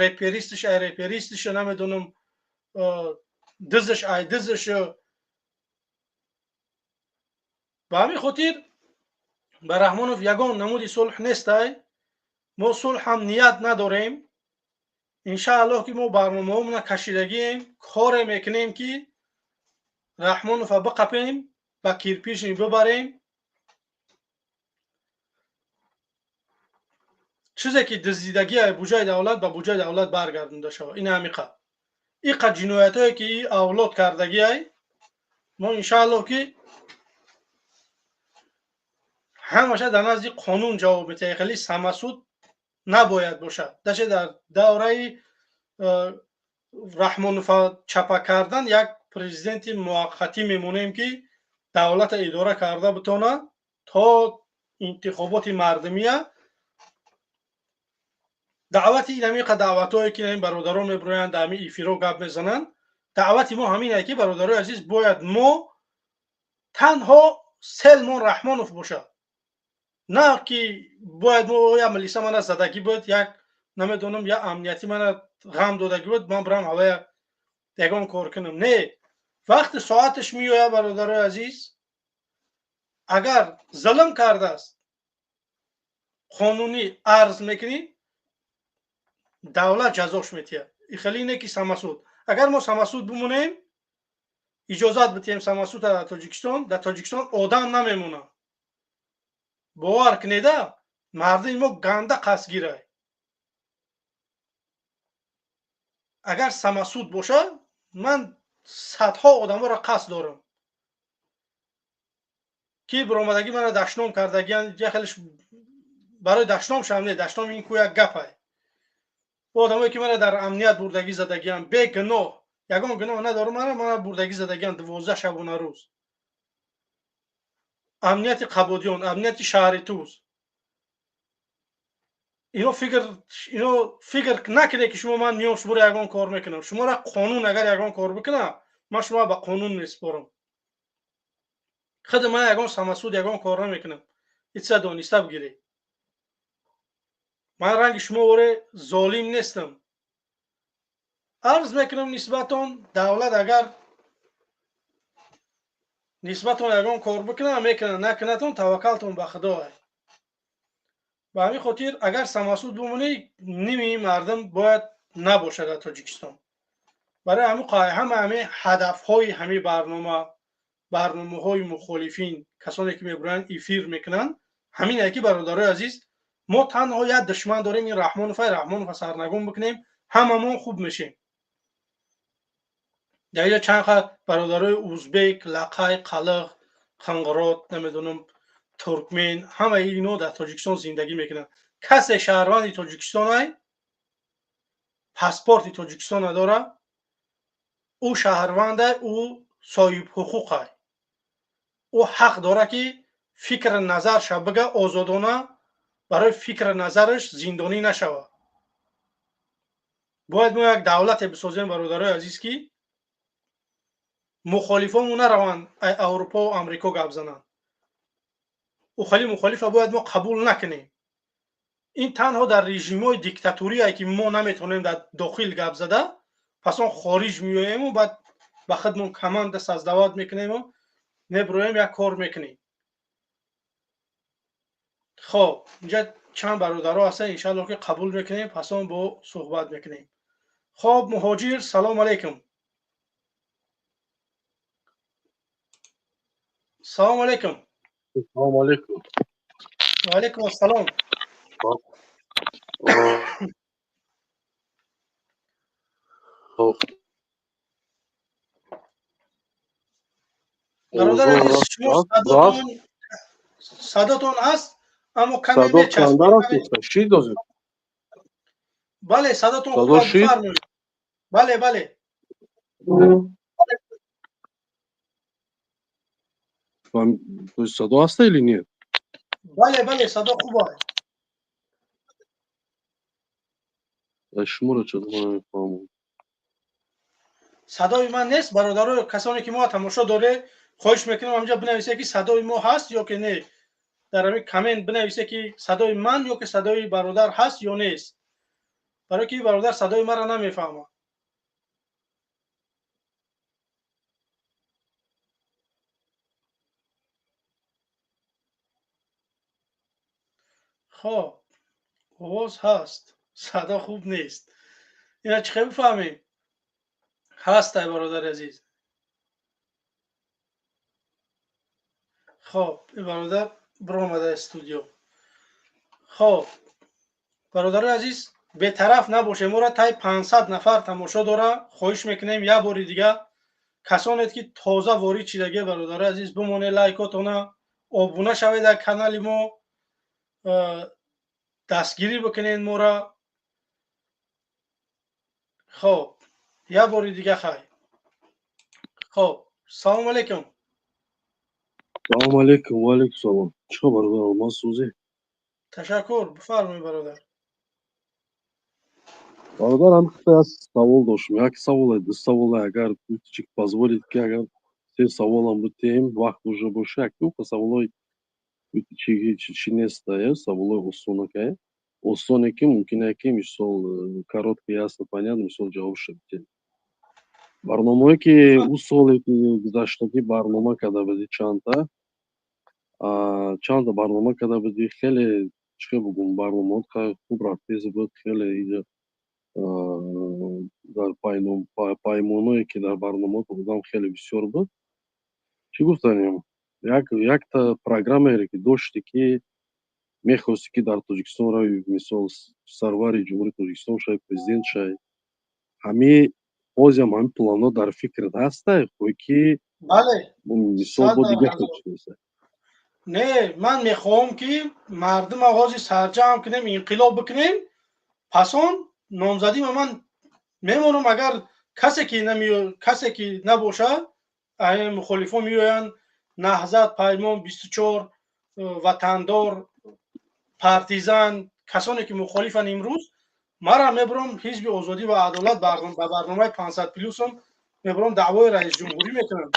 реперистш, ай реперистш, намедонам дизш, ай дизш. Ба ҳамин хотир ба Раҳмонов ягон намуди сулҳ нестай. Мо сулҳ ҳам ният надорем. Иншааллоҳ ки мо барномаҳомона кашидагием, коре мекунем ки Раҳмонова биқапем, ба кирпишни бибарем. Чизе ки дуздидагии буҷаи давлат ба буҷаи давлат баргардонда шавад. Ин ҳамиқа. Иқа ҷиноятҳое ки авлод кардагиай, мо иншааллоҳ ки ҳамаша дар назди қонун ҷавоб метиҳад. Хеле самасуд набояд бошад. Даше дар давраи Раҳмонова чапа кардан як президенти муваққатӣ мемонем ки давлата идора карда битонад то интихоботи мардумия. Даъвати ин ҳамиқа даъватҳое ки ин бародарон мебироянд, дар ҳамин эфиро гап мезананд, даъвати мо ҳамин ае ки бародарои азиз, бояд мо танҳо Селмон Раҳмонов бошад, на ки бояд мо я милиса мана задагӣ буд, як намедонам я амниятӣ мана ғам додагӣ буд, ман бирам ҳавая ягон кор кунам. Не, вақти соаташ меояд, бародарои азиз, агар зулм кардааст, қонунӣ арз мекунӣ, давлат ҷазош метиҳад. И хеле не ки самасуд. Агар мо самасуд бимонем, иҷозат битиҳем самасуда дар Тоҷикистон, дар Тоҷикистон одам намемонад. Бовар кунеда, мардуми мо ганда қасдгирай. Агар самасуд бошад, ман садҳо одаморо қасд дорам ки биромадагӣ мана дашном кардагиян, яхелиш барои дашном шам не, дашном ин ку як гапай. Одамое ки мана дар амният бурдагӣ задагиян бегуноҳ, Ягон гуноҳ надорам, мана бурдагӣ задагиан 12 шабона рӯз. Амнияти Қабодиён, амнияти шаҳри Туз. Ино фикр накунед ки шумо ман миём шуморо ягон кор мекунам. Шуморо қонун агар ягон кор бикунам, ман шуморо ба қонун месупорам. Худи ман ягон самасуд ягон кор намекунам. Итса дониста бигиред. Ман ранги шумо оре золим нестам. Арз мекунам нисбатон давлат агар нисбатон ягон кор бикунам, мекунам, накунатон таваккалтон ба Худо. Ба ҳамин хотир агар самасуд бимонӣ, ними мардум бояд набошад дар Тоҷикистон. Барои ҳамин ҳама ҳамин ҳадафҳои ҳамин барнома, барномаҳои мухолифин, касоне ки мебуранд эфир мекунанд, ҳамин яки бародарои азиз, мо танҳо як душман дорем, ин Раҳмонов, Раҳмонов сарнагун бикунем, ҳамамон хуб мешем. Дар инҷо чанд қа бародарои узбек, лақай, қалиқ, қанғирот, намедонам, туркмен, ҳамаи ино дар Тоҷикистон зиндагӣ мекунанд. Касе шаҳрванди Тоҷикистон ай, паспорти Тоҷикистон надорад, ӯ шаҳрванд ай, ӯ соҳиб ҳуқуқ ай. Ӯ ҳақ дорад ки фикр назарша бига озодона, барои фикр назараш зиндонӣ нашавад. Бояд мо як давлате бисозем, бародарои азиз, ки мухолифонмон нараванд ай Аврупо ва Амрико гап зананд. Ӯ хеле мухолифа бояд мо қабул накунем. Ин танҳо дар режимҳои диктатурие ки мо наметавонем дар дохил гап зада, пас он хориҷ меоему баъд ба худмон команда создавать мекунему меброем, як кор мекунем. Хоб, инҷа чанд бародаро ҳастанд, иншааллоҳ ки қабул мекунем, пас он бо суҳбат мекунем. Хоб, муҳоҷир, салом алейкум. Салом алейкум. Салом алейкум. Ва алейкум ассалом. Бародар азиз, шумо садотон ҳаст, аммо каме мечаспад. Бале, садотон хуб аст, бифармоед. Бале, бале. То есть садо ҳаста или нет? Бале, бале, садо хуб аст. Шуморо чаро намефаҳмам? Садои ман нест, бародаро, касоне ки мо тамошо доред, хоҳиш мекунам ҳаминҷо бинависед ки садои мо ҳаст ё ки не. Дар ҳамин коммент бинависед ки садои ман ё ки садои бародар ҳаст ё нест. Барои ки бародар садои маро намефаҳмад. Хоб, овоз ҳаст, садо хуб нест. Ина чӣ хел бифаҳмем? Ҳаст, ай бародари азиз. Хоб, ин бародар биромада студио. Хоб, бародарои азиз, бетараф набошем. Моро тай 500 нафар тамошо дора. Хоҳиш мекунем як бори дига касонед ки тоза ворид шидагӣ, бародарои азиз, бимонед лайкотона, обуна шавед дар канали мо, дастгирӣ бикунед моро. Хоб, як бори дига хай. Хоб, салом алейкум. Салом алейкум, ва алейкум салом. Чӣ хабар, бародар? Ман сӯзӣ. Ташаккур, бифармоед, бародар. Бародар, ҳам як савол доштам. Як савол, ду савол, агар чик позволит ки агар се саволам бутем, вақт уже боша, як ду саволои чи чи нест, саволои осонакай. Осоне ки мумкин ки мисол коротко, ясно, понятно, мисол ҷавобша битем. Барномаое ки ӯ соле ки гузаштагӣ барнома карда будӣ, чандта барнома карда будӣ, хеле чӣ хел бугум, барномаот хуб рафтез буд, хеле иҷа дар паймоное ки дар барномаот одам хеле бисёр буд. Чӣ гуфтанем, якта программаере ки доштӣ ки мехостӣ ки дар Тоҷикистон рави, мисол сарвари Ҷумҳурии Тоҷикистон шавӣ, президент шавӣ, ҳами ҳозиам ҳамин планҳо дар фикрат ҳастай, хоҳӣ ки Бале. мисол бо дигар чиз? Не, ман мехоҳам ки мардум оғози сарҷамъ кунем, инқилоб бикунем, пас он номзадима ман мемонам, агар Касе ки касе ки набошад, мухолифон меоянд, Наҳзат, Паймон, 24, Ватандор, Партизан, касоне ки мухолифанд имрӯз, мара мебурам Ҳизби озодӣ ва адолат ба барномаи 500 плюсом мебурам, даъвои раисҷумҳурӣ мекунам.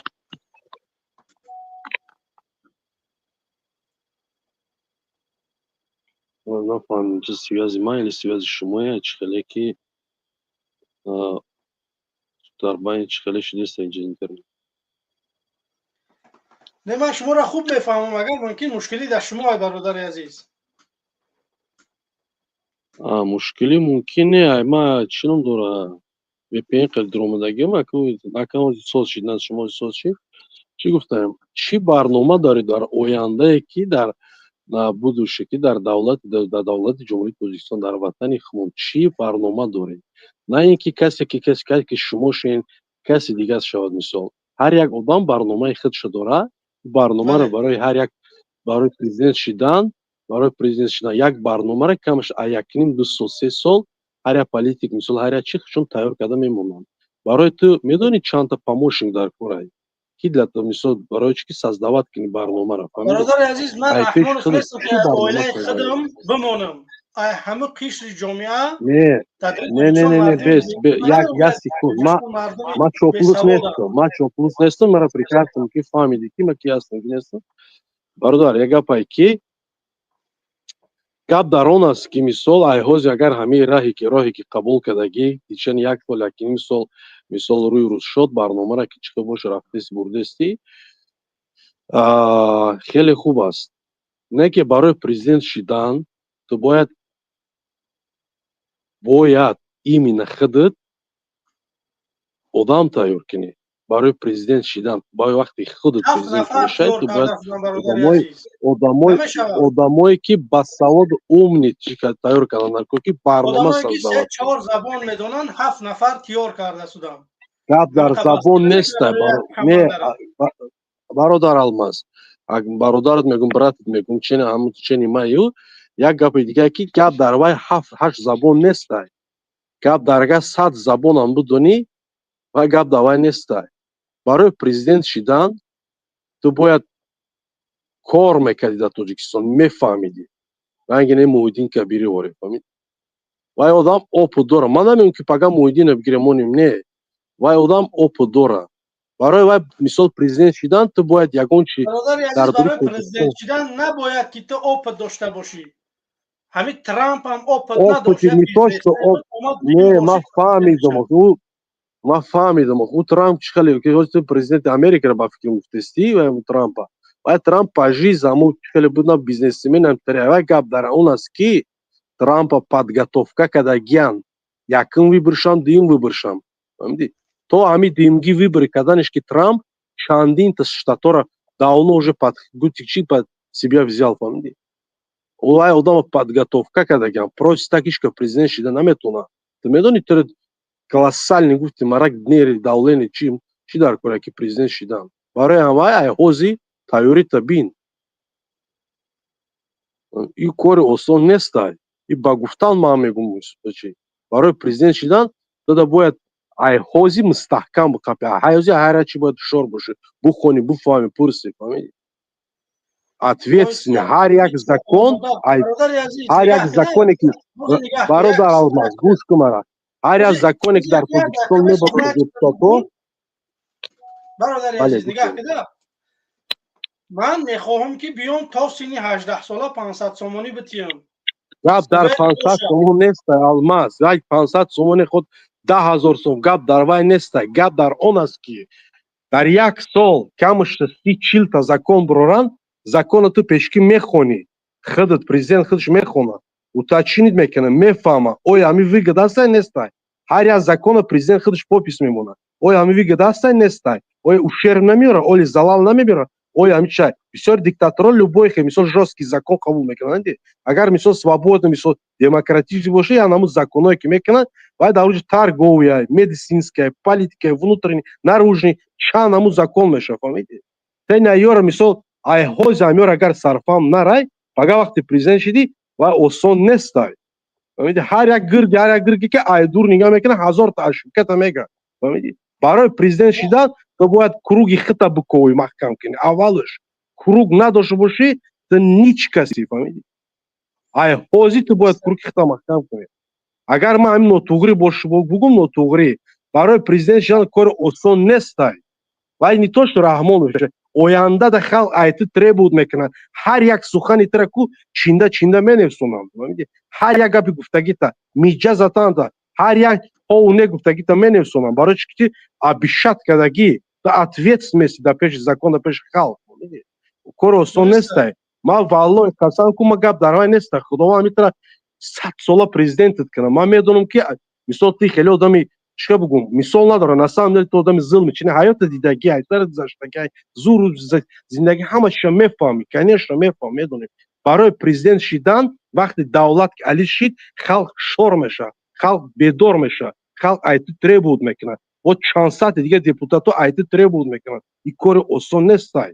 Нафаҳмидам, чи связи ман или связи шумоя, чӣ хеле ки дар байни чӣ хеле шудеста инҷа интернет. Не, ман шуморо хуб мефаҳмам, агар мумкин мушкилӣ дар шумо, ай бародари азиз. Мушкилӣ мумкин не, ай ма чӣ ном дора, VPN қел дуромадагиам, акун соз шид, на шумо соз шид. Чӣ гуфтаем? Чӣ барнома доред дар ояндае ки дар будущее, ки дар давлати Ҷумҳурии Тоҷикистон, дар ватани худмон чӣ барнома доред? На ин ки касе ки касе ки шумо шен, каси дигар шавад. Мисол, ҳар як одам барномаи худшо дора. Барномаро барои ҳар як, барои президент шидан як барномаро камаш 1.5, 2 сол, 3 сол ҳар як политик, мисол, ҳар як чи худшон тайёр карда мемонанд. Барои ту медонӣ чандта помощник дар корай, ки для мисол барои чӣ ки создавать кунӣ барномаро. Бародари азиз, ман Раҳмонов нестам, ки оилаи худам бимонам, ҳама қишри ҷомеа. Не, не, не, не, не, бес, як секунд. Ма чоплус нестам, ма чоплус нестам, мара прекрасно ки фаҳмидӣ, ки ма ки ҳастам, ки нестам. Бародар, як гапае ки гап дар он аст, ки мисол, айҳози агар ҳамаи раҳе ки роҳе ки қабул кардагӣ, тичани як сол, 1.5 сол, мисол, рӯи рӯзшод барномаро ки чӣ хел боша рафтеси бурдестӣ, хеле хуб аст. Не ки барои президент шидан ту бояд именно худат одам тайёр кунӣ барои президент шидан. Барои вақте худат президент мешавӣ, ту бояд одамое ки басавод, умный тайёр кардан дар ки барнома создавать. Чор забон медонанд, ҳафт нафар тиёр карда судам. Гап дар забон неста, не, бародар Алмаз, бародарат мегум, братат мегум, чени ҳамун чени маю. Як гапи дига ки гап дар вай ҳафт ҳашт забон нестай, гап дар агар 100 забонам бидонӣ, вай гап дар вай нестай. Барои президент шидан ту бояд кор мекардӣ дар Тоҷикистон, мефаҳмидӣ, ранги не Муҳиддин Кабирӣ ворӣ, фаҳмид? Вай одам опыт дора. Ман намегӯям, ки пага Муҳиддина бигирем монем, не, вай одам опыт дора. Барои вай, мисол, президент шидан ту бояд ягон чи дар президент шидан набояд ки ту опыт дошта бошӣ. Ҳамин Трамп ҳам опыт надошт. Не, ман фаҳмидам, ман фаҳмидам. Ӯ Трамп чӣ хеле ки президенти Америкаро ба фикр гуфтестӣ Трампа. Вай Трамп по жизни ҳамун чӣ хеле буд, на бизнесмен, вай гап дар он аст, ки Трампа подготовка кардагиян, якум выборшам, дуюм выборшам, фаҳмидӣ? То ҳамин дуюмги выбори карданеш, ки Трамп чандинта штатора давно уже под чи под себя взял, фаҳмидӣ? Вай одама подготовка кардагиан, просто так ҳеч ка президент шида наметавонад. Ту медонӣ, ту колоссальный гуфти марак нери давление чи чӣ дар кора ки президент шидан. Барои ҳамаи айҳози тайёрита бин, ин кори осон нестай. И ба гуфтан ман мегум, чи барои президент шидан туда бояд айҳози мустаҳкам биқапи, ҳайози ҳар чи бояд ҳушёр бошӣ, бухонӣ, буфаҳмӣ, пурсӣ, фаҳмидӣ? Ответственный ҳар як закон, ҳар як законе ки, бародар Алмаз, гӯш кун мара, ҳар як законе ки дар Тоҷикистон мебарад депутатҳо. Бародари азиз, нигаҳ кида, ман мехоҳам, ки биём то синни 18-сола 500 сомонӣ битиям. Гап дар 500 сомон неста, Алмаз. Як 500 сомони худ 10 000 сом, гап дар вай неста. Гап дар он аст, ки дар як сол камашта 30-40 та закон буроранд. Закона ту пешкӣ мехонӣ, худат президент худаш мехонад, уточнить мекунад, мефаҳма, оё ҳамин выгода астай, нестай. Ҳар як закона президент худаш подпись мемонад, оё ҳамин выгода астай, нестай, оё ущерб намеорад, оё залал намебиёрад, оё ҳамин чай. Бисёр диктаторо любой хе, мисол, жёсткий закон қабул мекунанд. Агар, мисол, свободно, мисол, демократический боша, я намуд законое ки мекунанд, вай дар уҷа торговая, медицинская, политика, внутренний, наружный, чанд намуд закон мешавад, фаҳмидӣ? Тена ёра, мисол, айҳози амёр агар сарфам нарай, пага вақте президент шидӣ, вай осон нестай, фаҳмидӣ? Ҳар як гирги, ҳар як гирги ки айдур нигоҳ мекунад, ҳазорта ошибката мега. Фаҳмидӣ? Барои президент шидан ту бояд круг и хита биковӣ, маҳкам кунӣ. Аввалш круг надошта бошӣ, ту ҳеҷ каси, фаҳмидӣ? Ай ҳозир ту бояд круг и хита маҳкам кунӣ. Агар ман ҳамин нотуғрӣ бугум, нотуғрӣ, барои президент шидан кори осон нестай. Вай не то что Раҳмонов, оянда да халқ ай ту требовать мекунад. Ҳар як сухани тура ку чинда чинда менависонанд, фаҳмидӣ? Ҳар як гапи гуфтагита миҷа затанда, ҳар як ҳову не гуфтагита менависонанд. Барои чӣ ки обещать кардагӣ, ту ответственности дар пеши закон, дар пеши халқ, фаҳмидӣ? Кори осон нестай. Ман, валлоҳи, қасам ку, ма гап дар вай неста. Худованд метавонад 100 сола президентат кунад. Ман медонам, ки мисол ти хеле одами, чӣ бугум, мисол надора. На самом деле ту одами зулми чини ҳаёта дидагӣ, айсар гузаштагӣ, зуру зиндагӣ, ҳама чиша мефаҳмӣ, конечно, мефаҳмӣ, медонӣ. Барои президент шидан, вақти давлат али шид, халқ шор мешавад, халқ бедор мешавад, халқ ай ту требовать мекунад. Бо чанд саати дига депутатҳо ай ту требовать мекунанд. Ин кори осон нестай.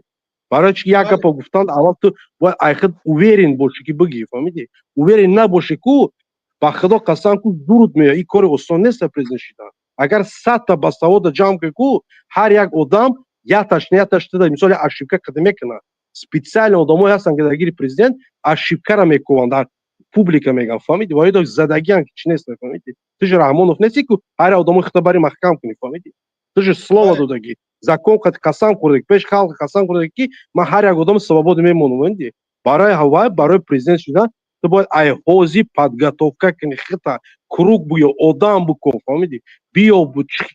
Барои чи як гапа гуфтанд, аввал ту бояд ай худ уверен бошӣ, ки бигӣ, фаҳмидӣ? Уверен набошӣ ку, ба худо қасам ку, дуруд меояд. Ин кори осон нест президент шидан. Агар 100-та басавода ҷамъ кунӣ ку, ҳар як одам яташ не яташ туда, мисол, ошибка қада мекунад. Специально одамое ҳастанд, ки дар гири президент ошибка ра мекуванд, дар публика мегӯянд, фаҳмидӣ? Ва идо задагиан, ки чи нест, фаҳмидӣ? Ту же Раҳмонов нестӣ, ку ҳар як одамои худта бари маҳкам кунӣ, фаҳмидӣ? Ту же слово додагӣ, закон қад қасам хӯрдагӣ, пеш халқ қасам хӯрдагӣ, ки ман ҳар як одами свобода мемонам, фаҳмидӣ? Барои ҳавай, барои президент шудан ту бояд ай ҳозир подготовка кунӣ, хита круг биё, одам бикун, фаҳмидӣ? Биё,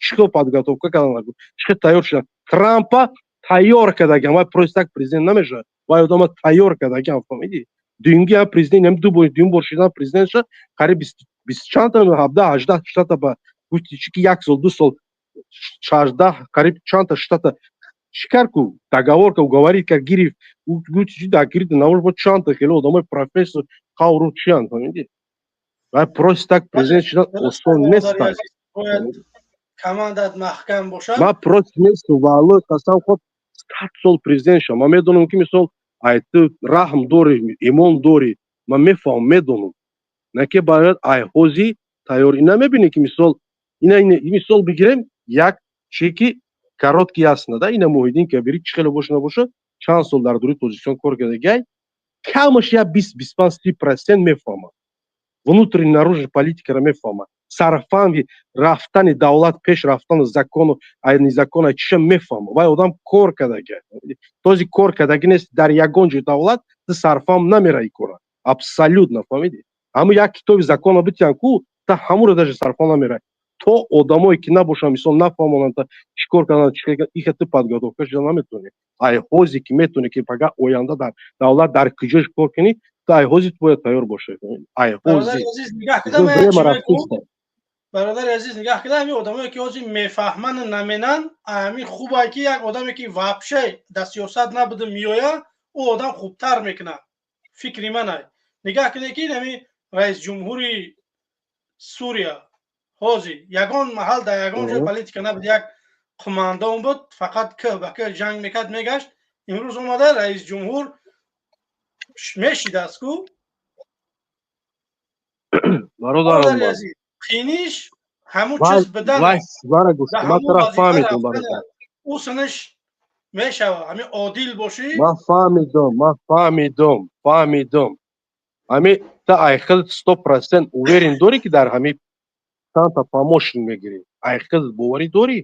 чӣ хел подготовка кардан, чӣ хел тайёр шудан. Трампа тайёр кардагиам, вай просто так президент намешавад, вай одама тайёр кардагиам, фаҳмидӣ? Дуюмги ҳам президент, ҳам ду бор, дуюм бор шидан президент шуд, қариб бист чандта, 17, 18 штата ба гуфти чӣ ки як сол, 2 сол, 16, қариб чандта штата чӣ кард ку, договор ка, уговорить кард, гирифт, гуфти чӣ дар гирифт навор бо чандта хеле одамои профессор қавру чиянд, фаҳмидӣ? Вай просто так президент шудан осон нест. Командат маҳкам бошад. Ман против нестам, валлоҳи, қасам хӯрд, 100 сол президент шавам. Ман медонам, ки мисол ай ту раҳм дорӣ, имон дорӣ, ман мефаҳмам, медонам, на ки бояд ай ҳозир тайёр. Ина мебинӣ, ки мисол ина мисол бигирем, як чи ки короткий, ясно да, ина Муҳиддин Кабирӣ, чӣ хеле боша набоша, чанд сол дар дури Тоҷикистон кор кардагиай, камаш як 20, 25, 30% мефаҳмад, внутренний, наружный политика ро мефаҳмад, сарфаҳми рафтани давлат, пеш рафтану закону, незакона чиша мефаҳмад. Вай одам кор кардагиай. Този кор кардагӣ нест дар ягон ҷои давлат, ту сарфаҳм намераи кора абсолютно, фаҳмидӣ? Ҳамун як китоби закона битиҳан ку, та ҳамуро даже сарфаҳм намераи. То одамое ки набошанд, мисол, нафаҳмонанд чӣ кор кардан, иха ту подготовка шуда наметавонӣ. Ай ҳозе ки метавонӣ, ки пага оянда дар давлат дар куҷош кор кунӣ, ту ай ҳози ту бояд тайёр бошӣ, ай ҳози. Бародари азиз, нигаҳ кида, ҳамин одамое ки ҳозир мефаҳману наменанд, ҳамин хубае, ки як одаме ки вообще дар сиёсат набуда меояд, ӯ одам хубтар мекунад, фикри манай. Нигаҳ кунед, ки ҳамин раисҷумҳури Сурия ҳозир ягон маҳал дар ягон ҷой политика набуд, як қумандон буд, фақат кӯ ба кӯ ҷанг мекард, мегашт. Имрӯз омада раисҷумҳур мешидааст ку. Бародарам, қиниш ҳамун чиз бидан. Фаҳмидам, бародар. Ӯ синиш мешава, ҳамин одил бошӣ. Ман фаҳмидам, ман фаҳмидам, фаҳмидам. Ҳами та ай хел 100% уверен дорӣ, ки дар ҳами чандта помощник мегирӣ, ай худат боварӣ дорӣ?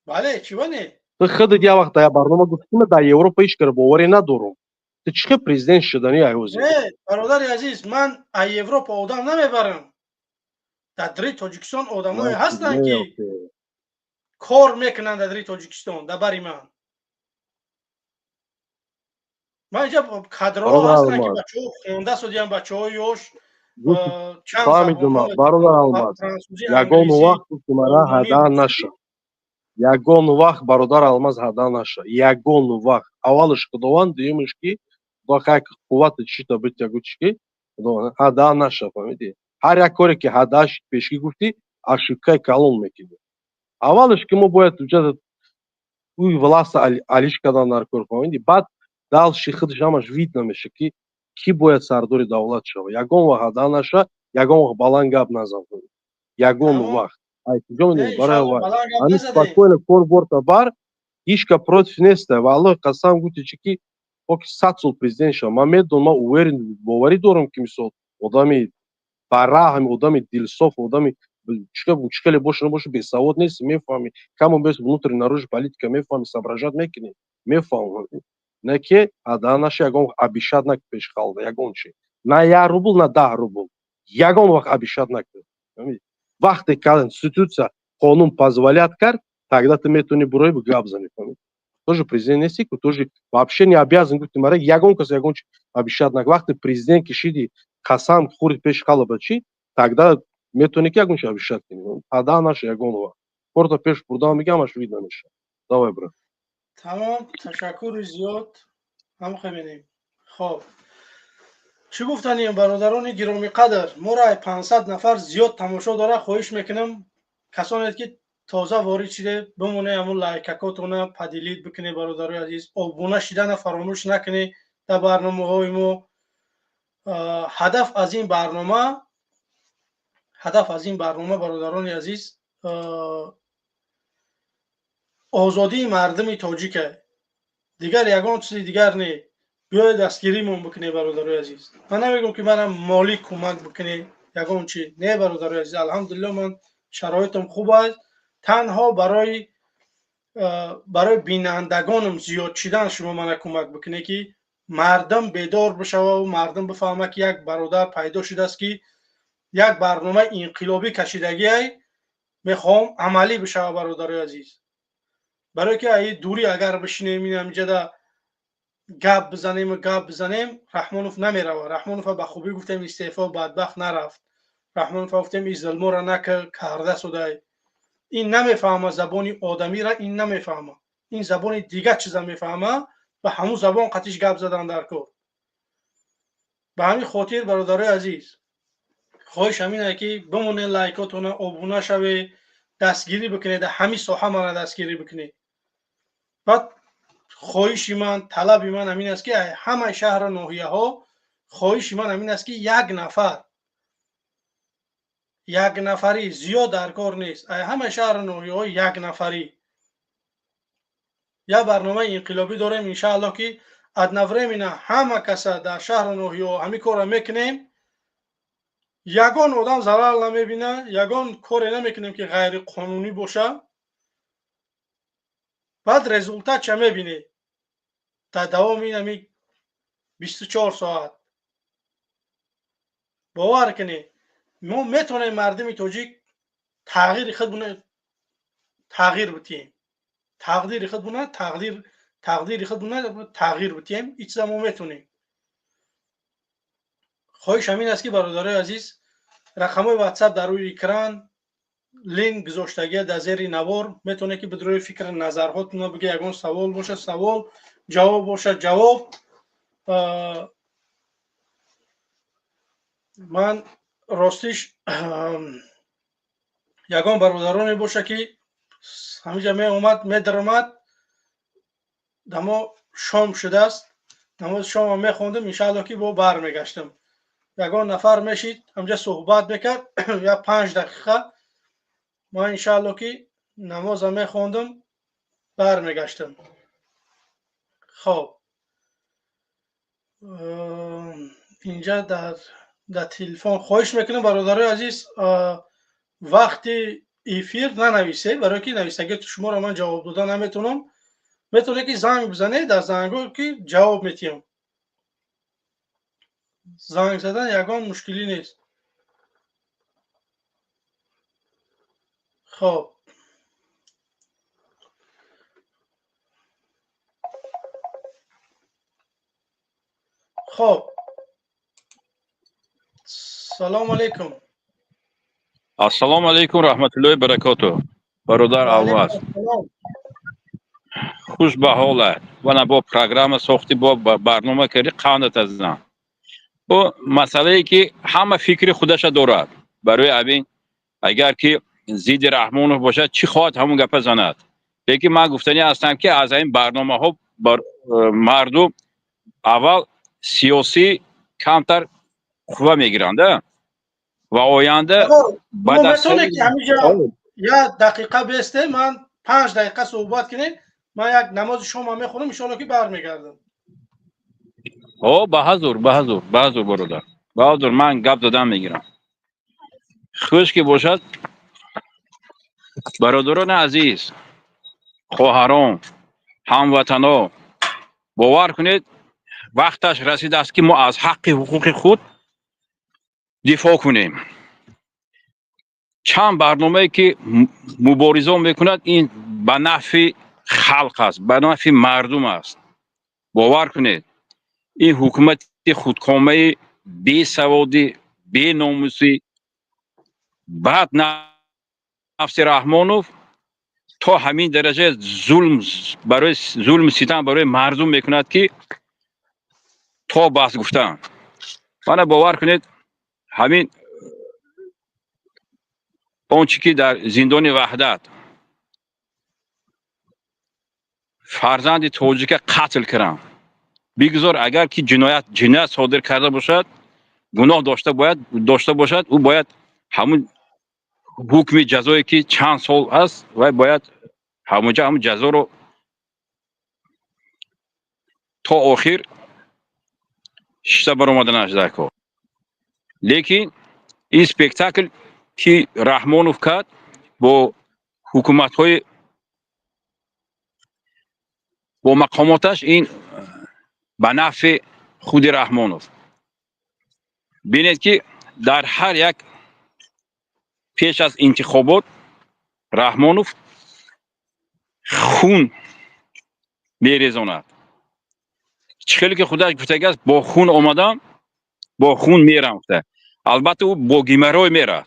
Бале, чӣ не? Ту худат як вақт дар барнома гуфтӣ, ман дар Европа ҳеҷ кара боварӣ надорам. Ту чӣ хел президент шуданӣ ай ҳозир? Не, бародари азиз, ман ай Европа одам намебарам. Дар дари Тоҷикистон одамое ҳастанд, ки кор мекунанд дар дари Тоҷикистон дар бари ман. Ман инҷа кадрҳо ҳастанд, ки бачаҳо хонда судиян, бачаҳои ёш. Фаҳмидум, бародар Алмаз. Ягон вақт мара ҳада наша, ягон вақт, бародар Алмаз, ҳада наша, ягон вақт. Аввалаш Худованд, дуюмаш ки худо қуввати чита битя, гучи ки Худованд ҳада наша, фаҳмидӣ? Ҳар як коре ки ҳадааш пешгӣ гуфтӣ, ошибка и калон мекунӣ. Аввалаш ки мо бояд уи власть а алиш кардан дар кор, фаҳмидӣ? Баъд дальше худаш ҳамаш видно меша, ки кӣ бояд сардори давлат шава. Ягон вақт ҳада наша, ягон вақт баланд гап назан, ягон вақт. Ай куҷо медонӣ? Барои вай ҳамин спокойно кор борта бар, ҳичка против неста. Ва Аллоҳи қасам, гуфти чи ки оки 100 сол президент шавам, ман медонам, ман уверен, боварӣ дорам, ки мисол одами бараҳм, одами дилсоф, одами чикале боша набоша, бесавод нести, мефаҳми, камо бес внутренний наружи политика мефаҳми, соображать мекунӣ, мефаҳмам. Не ки аданаша ягон обещать накун пеши халқ, ягон чи, на 1 рубл, на 10 рубл, ягон вақт обещать накун. Вақте конституция, қонун позволять кард, тогда ты метавонӣ бурои гап занӣ. Тоже президент нести ку, тоже вообще не обязан. Гуфти мара ягон кас ягон чи обещать накун. Вақте президент кишиди, қасам хӯрди пеши халқ, чи тогда метавонӣ ки ягон чи обещать кунӣ. Ада наша ягон вақт корта пеш бурдам, мегам, аш видно меша. Давай, брат. Тамом, ташаккури зиёд, ҳамхе менем. Хоб, чӣ гуфтанем, бародарони гиромиқадр? Моро 500 нафар зиёд тамошо дора. Хоҳиш мекунам, касоне ки тоза ворид шиде, бимоне, ҳамун лайкакотона поделить бикуне. Бародарои азиз, обуна шидана фаромӯш накунед дар барномаҳои мо. Ҳадаф аз ин барнома, бародарони азиз, озодии мардуми тоҷика, дигар ягон чизи дигар не. Биёед, дастгиримон бикунед, бародарои азиз. Ман намегӯм, ки манам молӣ кӯмак бикунед, ягон чи не, бародарои азиз. Алҳамдулилло, ман шароитам хуб аст. Танҳо барои бинандагонам зиёд шидан шумо мана кӯмак бикунед, ки мардум бедор бишававу мардум бифаҳма, ки як бародар пайдо шудааст, ки як барномаи инқилобӣ кашидагиай, мехоҳам амалӣ бишава. Бародарои азиз, барое ки аи дурӣ агар бишинем, инамиҷада гап бизанему гап бизанем, Раҳмонов намерава. Раҳмонова ба хубӣ гуфтем, истеъфо, бадбахт нарафт. Раҳмонова гуфтем, излмора накарда судай. Ин намефаҳма забони одамира, ин намефаҳма, ин забони дигар чиза мефаҳма. Ба ҳамун забон қатиш гап задан дар кор. Ба ҳамин хотир, бародарои азиз, хоҳиш ҳамине, ки бимонед, лайкотона, обуна шавед, дастгирӣ бикунед, ҳамин соҳа мана дастгирӣ бикунед. Баъд хоҳиши ман, талаби ман ҳамин аст, ки ҳамаи шаҳру ноҳияҳо, хоҳиши ман ҳамин аст, ки як нафар, як нафарӣ, зиёд дар кор нест, ҳамаи шаҳру ноҳияҳо як нафарӣ як барномаи инқилобӣ дорем. Иншааллоҳ, ки одновременно ҳама каса дар шаҳру ноҳияҳо ҳамин корро мекунем, ягон одам зарар намебина, ягон коре намекунем, ки ғайриқонунӣ боша. Баъд результат ча мебинед дар давоми ин ҳами 24 соат. Бовар кунед, мо метавонем, мардуми тоҷик, тағйири худ тағйир битиҳем, тақдири худ буна, тақдири худ буна тағйир битиҳем. Ин чиза мо метавонем. Хоҳиш ҳамин аст, ки, бародарои азиз, рақамҳои Ватсап дар рӯи экран, линк гузоштагия дар зери навор. Метавонед, ки бидрои фикри назарҳотона биге, ягон савол боша савол, ҷавоб боша ҷавоб. Ман ростиш, ягон бародароне боша, ки ҳамиҷа меомад, медаромад, дамо шом шудааст, намози шомам мехондем, иншаалло, ки бо бармегаштам. Ягон нафар мешид, ҳамҷа суҳбат мекард я 5 дақиқа, ман иншаалло, ки намоза мехондам, бармегаштам. Хоб, инҷа дар телефон хоҳиш мекунам, бародарои азиз, вақти эфир нанависед, барое ки нависагии шуморо ман ҷавоб дода наметавонам. Метавонед, ки занг бизанед, дар зангҳо ки ҷавоб метиҳам. Занг задан ягон мушкилӣ нест. Хоб, хоб, салому алайкум. Ассалому алайкум, раҳматуллоҳи баракоту, бародар Авваз, хуш ба ҳолат. Вана бо программа сохтӣ, бо барнома кардӣ, қандат азизам. Бо масъалае, ки ҳама фикри худаша дорад, барои ҳамин агар ки зидди Раҳмонов бошад, чӣ хоҳад, ҳамон гапа занад. Лекин ман гуфтанӣ ҳастам, ки аз ҳамин барномаҳо мардум аввал сиёсӣ камтар қувва мегиранд ва оянда баъд аз Як дақиқа бесте, ман 5 дақиқа суҳбат кунем, ман як намози шома мехонам, иншоалло, ки бармегардам. О, ба ҳазур, ба ҳазур, ба ҳазур, бародар, ба ҳазур, ман гап задан мегирам. Хуш ки бошад, бародарони азиз, хоҳарон, ҳамватано, бовар кунед, вақташ расидааст, ки мо аз ҳаққи ҳуқуқи худ дифоъ кунем. Чанд барномае ки муборизон мекунад, ин ба нафъи халқ аст, ба нафъи мардум аст. Бовар кунед, ин ҳукумати худкомаи бесаводӣ, беномусӣ, баъд нафси Раҳмонов то ҳамин дараҷа зулм, барои зулму ситам барои мардум мекунад, ки то бас гуфтан. Мана, бовар кунед, ҳамин он чӣ ки дар зиндони Ваҳдат фарзанди тоҷика қатл карданд, бигзор, агар ки ҷиноят содир карда бошад, гуноҳ дошта бояд дошта бошад, ӯ бояд ҳамун ҳукми ҷазое ки чанд сол аст, вай бояд ҳамунҷа ҳамун ҷазоро то охир шишта баромаданаш дар кор. Лекин ин спектакл ки Раҳмонов кард бо ҳукуматҳои, бо мақомоташ, ин ба нафъи худи Раҳмонов. Бинед, ки дар ҳар як пеш аз интихобот Раҳмонов хун мерезонад. Чӣ хеле ки худаш гуфтагааст: «Бо хун омадам, бо хун мерам», гуфта. Албатта, ӯ бо геморрой мерад.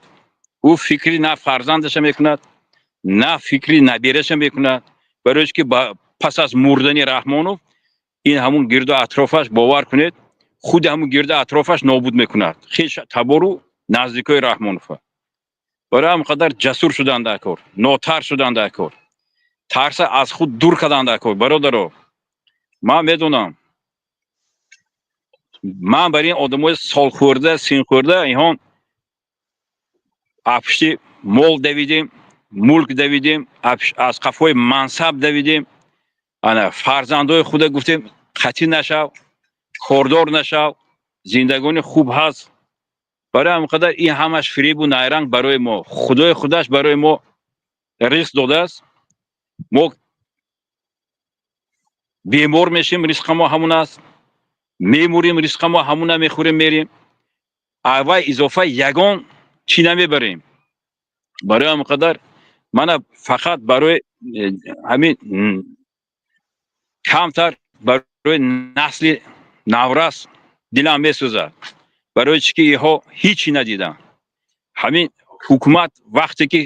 Ӯ фикри на фарзандаша мекунад, на фикри набераша мекунад, барои ки пас аз мурдани Раҳмонов ин ҳамун гирду атрофаш, бовар кунед, худи ҳамун гирду атрофаш нобуд мекунад, хеш табору наздикои Раҳмонова. Барои ҳамин қадар ҷасур шудан дар кор, нотарс шудан дар кор, тарса аз худ дур кардан дар кор. Бародаро, ман медонам, ман бар ин одамои солхӯрда, синхӯрда, инҳон аз пушти мол давидем, мулк давидем, аз қафои мансаб давидем. Ана фарзандои худа гуфтем: «Қатӣ нашав, кордор нашав, зиндагони хуб ҳаст». Барои ҳамин қадар ин ҳамаш фиребу найранг. Барои мо Худои худаш барои мо ризқ додааст. Мо бемор мешем, ризқа мо ҳамун аст, мемурем, ризқа мо ҳамуна мехӯрем, мерем, аввай изофа ягон чӣ намебарем. Барои ҳамин қадар мана фақат барои ҳамин камтар барои насли наврас дилам месӯзад, барои чӣ ки иҳо ҳичи надиданд. Ҳамин ҳукумат вақте ки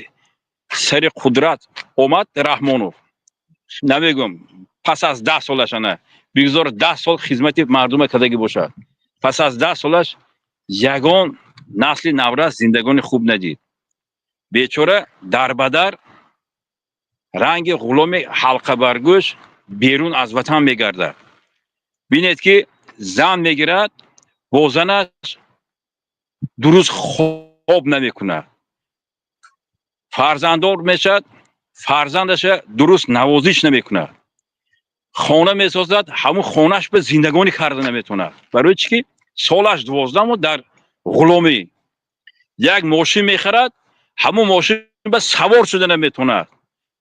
сари қудрат омад Раҳмонов, намегӯм, пас аз 10 солаш, ана бигзор 10 сол хизмати мардума кардагӣ бошад, пас аз 10 солаш ягон насли наврас зиндагони хуб надид. Бечора дарбадар, ранги ғуломи ҳалқабаргӯш берун аз ватан мегардад. Бинед, ки зан мегирад, бо занаш дуруст хоб намекунад, фарзанддор мешавад, фарзандаша дуруст навозиш намекунад, хона месозад, ҳамун хонаш ба зиндагонӣ карда наметавонад, барои чӣ ки солаш 12 моҳ дар ғуломӣ. Як мошин мехарад, ҳамун мошин ба савор шуда наметавонад,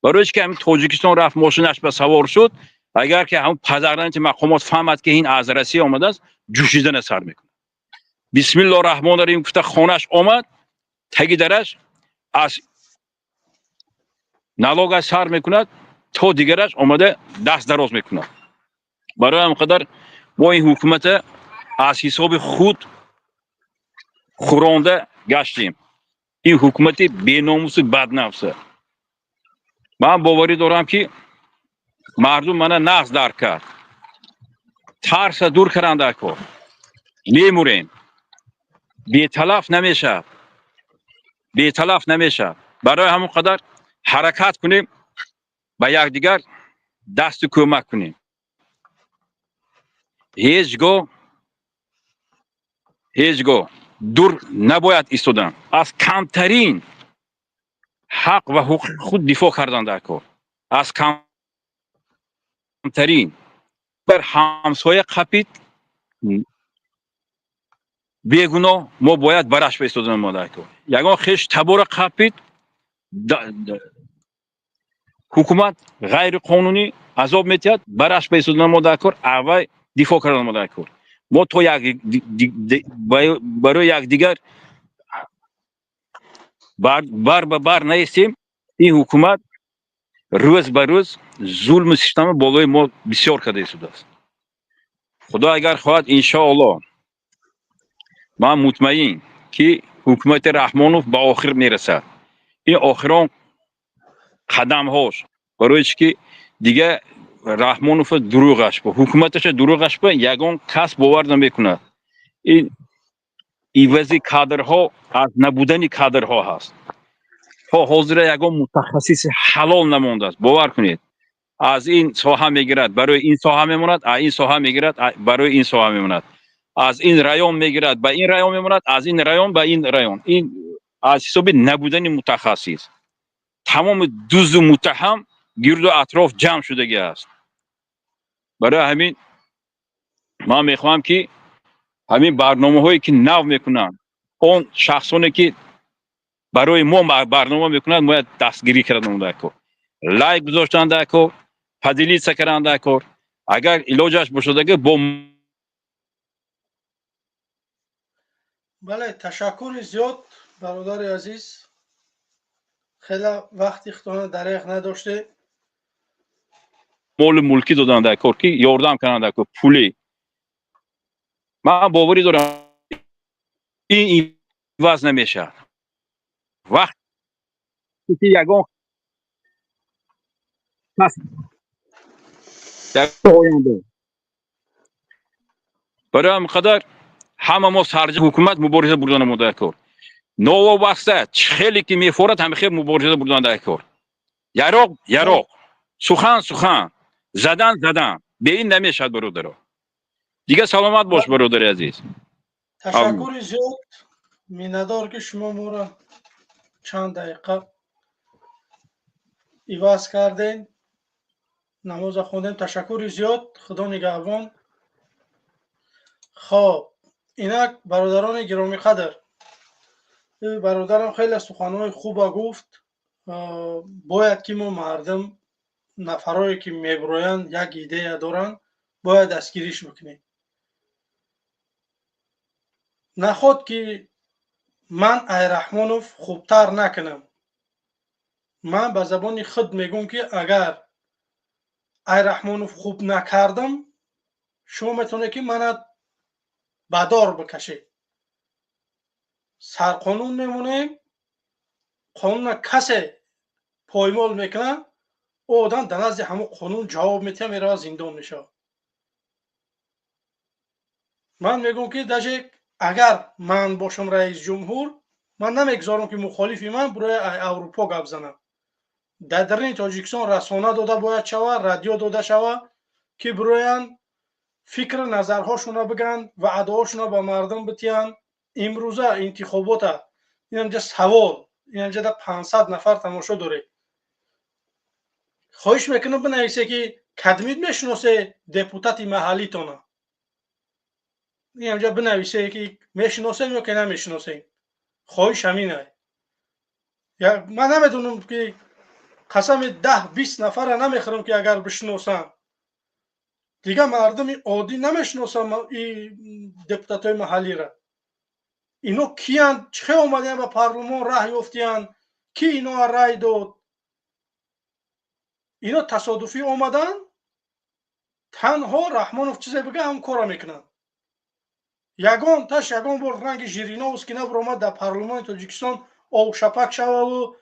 барои чӣ ки ҳамин Тоҷикистон рафт, мошинаш ба савор шуд, агар ки ҳамун пазарданти мақомот фаҳмад, ки ин аз Россия омадааст, ҷӯшидана сар мекунад. Бисмилло раҳмон раҳим гуфта, хонаш омад, таги дараш аз налог аш сар мекунад то дигараш омада даст дароз мекунад. Барои ҳамин қадар мо ин ҳукумата аз ҳисоби худ хӯронда гаштем, ин ҳукумати беномусу баднафса. Ман боварӣ дорам, ки мардум мана нағз дарк кард. Тарса дур каранд дар кор. Мемурем, беталаф намешавад, беталаф намешавад. Барои ҳамон қадар ҳаракат кунем, ба якдигар дасту кӯмак кунем. Ҳеҷ гоҳ, ҳеҷ гоҳ дур набояд истодан аз камтарин. Ҳақ ва ҳуқуқи худ дифоъ кардан дар кор аз камтарин бар ҳамсоя қапид, бегуноҳ, мо бояд бараш бистодан мо дар кор. Ягон хеш табора қапид, ҳукумат ғайриқонунӣ азоб метиҳад, бараш бистодан мо дар кор, аввай дифоъ кардан мо дар кор. Мо то як барои якдигар бар ба бар наистем, ин ҳукумат рӯз ба рӯз зулму систама болои мо бисёр карда истодааст. Худо агар хоҳад, иншоаллоҳ, ман мутмаин, ки ҳукумати Раҳмонов ба охир мерасад. Ин охирон қадамҳош, барои чӣ ки дигар Раҳмонова дурӯғаш ба ҳукуматаша, дурӯғаш ба ягон кас бовар намекунад. Ин ивази кадрҳо аз набудани кадрҳо ҳаст. То ҳозира ягон мутахассиси ҳалол намондааст. Бовар кунед, аз ин соҳа мегирад, барои ин соҳа мемонад, аз ин соҳа мегирад, барои ин соҳа мемонад, аз ин район мегирад, ба ин район мемонад, аз ин район ба ин район. Ин аз ҳисоби набудани мутахассис тамоми дузду муттаҳам гирду атроф ҷамъ шудагӣ аст. Барои ҳамин ман мехоҳам, ки ҳамин барномаҳое ки нав мекунанд, он шахсоне ки барои мо барнома мекунанд, бояд дастгирӣ кардан дар кор, лайк гузоштан дар кор, поделиться кардан дар кор, агар илоҷаш бошад, бо Бале, ташаккури зиёд, бародари азиз. Хеле вақти худтона дареғ надоште. Молу мулкӣ додан дар кор, ки ёрдам кардан дар кор пулӣ. Ман боварӣ дорам, ин иваз намешавад, вақте ки ягон кас оянда. Барои ҳамин қадар ҳама мо сарҷа ҳукумат мубориза бурдан мо дар кор, новобаста чӣ хеле ки мефорад, ҳама хел мубориза бурдан дар кор. Яроқ яроқ, сухан сухан, задан задан, бе ин намешавад, бародаро. Дигар саломат бош, бародари азиз. Ташаккури зиёд, миннатдор, ки шумо моро чанд дақиқа иваз кардем, намоза хондем. Ташаккури зиёд, Худо нигаҳбон. Хоб, инак, бародарони гиромиқадр, бародарам хеле суханҳои хуба гуфт. Бояд ки мо мардум, нафарое ки мебуроянд, як идея доранд, бояд дастгириш бикунем. Наход ки ман Айраҳмонов хубтар накунам. Ман ба забони худ мегӯм, ки агар Айраҳмонов хуб накардам, шумо метавонед, ки мана ба дор бикашед. Сарқонун мемонем. Қонуна касе поймол мекунад, ӯ одам дар назди ҳамон қонун ҷавоб метиҳад, меравад, зиндон мешавад. Ман мегӯм, ки даже агар ман бошам раисҷумҳур, ман намегузорам, ки мухолифи ман бирои Аврупо гап занад. Дар даруни Тоҷикистон расона дода бояд шавад, радио дода шавад, ки бироянд, фикру назарҳошонро бигӯянд, ваъдаҳошонро ба мардум битиҳанд. Имрӯза интихобота, инамҷа савол, инамҷа да 500 нафар тамошо доред. Хоҳиш мекунам, бинависе, ки кадмид мешиносе депутати маҳаллитона. Инамҷа бинависе, ки мешиносем ё ки намешиносем. Хоҳиш ҳамина. Ман намедонам, ки қасами 10-20 нафара намехӯрам, ки агар бишиносам. Дигар мардуми оддӣ намешиносам депутатҳои маҳаллира. Ино киянд, чӣ хел омадиянд, ба парлумон раҳ ёфтиянд, ки иноа рай дод? Ино тасодуфӣ омаданд. Танҳо Раҳмонов чизе бига, ҳам кора мекунанд. Ягон таш ягон бор ранги Жириновский набуромад дар парлумони Тоҷикистон, овшапак шававу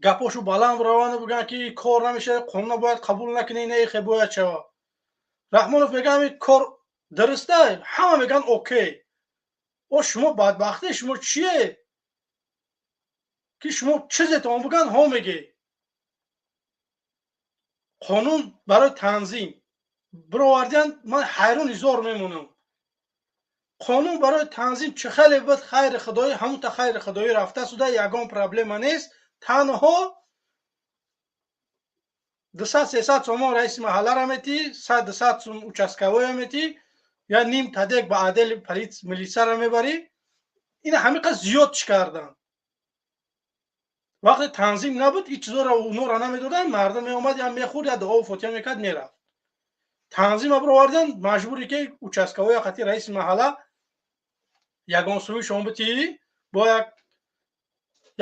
гапошу баланд раванду бигӯянд, ки кор намешавад, қонуна бояд қабул накунӣ, не хе бояд шавад. Раҳмонов мега, ҳамин кор дуруста, ҳама мегӯянд окей. О, шумо бадбахтӣ, шумо чие, ки шумо чизетон бигӯянд, ҳо мегӣ? Қонун барои танзим бировардиянд, ман ҳайрони зор мемонам. Қонун барои танзим чӣ хеле буд, хайри худоӣ, ҳамунта хайри худоӣ рафта суда, ягон проблема нест. Танҳо 200-300 сомон раиси маҳаллара метӣ, 100-200 сом участковоя метӣ, я ним тадек ба отдели милисара мебарӣ. Ина ҳамин қадр зиёд чӣ карданд. Вақте танзим набуд, ин чизоро унора намедоданд, мардум меомад, я мехӯрд, я дуову фотиҳа мекард, мерафт. Танзима бироварданд, маҷбуре ки участковоя қати раиси маҳалла ягон сӯи шом битӣ, бо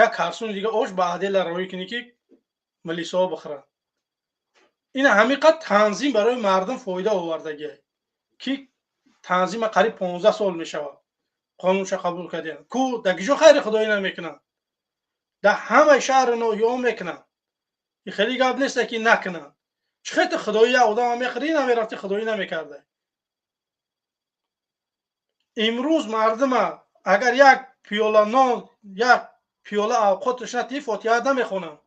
як карсуни дига ош ба отдела роҳӣ кунӣ, ки милисаҳо бихӯранд. Ина ҳамин қадр танзим барои мардум фоида овардагия, ки танзима қариб 15 сол мешавад қонунша қабул кардем. Ку дар киҷо хайри худоӣ намекунанд? Дар ҳамаи шаҳру ноҳияҳо мекунанд. Ин хеле гап нест, ки накунанд. Чӣ хеле худоӣ як одама мехӯрӣ, намерафти, худоӣ намекарда. Имрӯз мардума агар як пиёла нон, як пиёла авқоташ натӣ, фотиҳа намехонанд.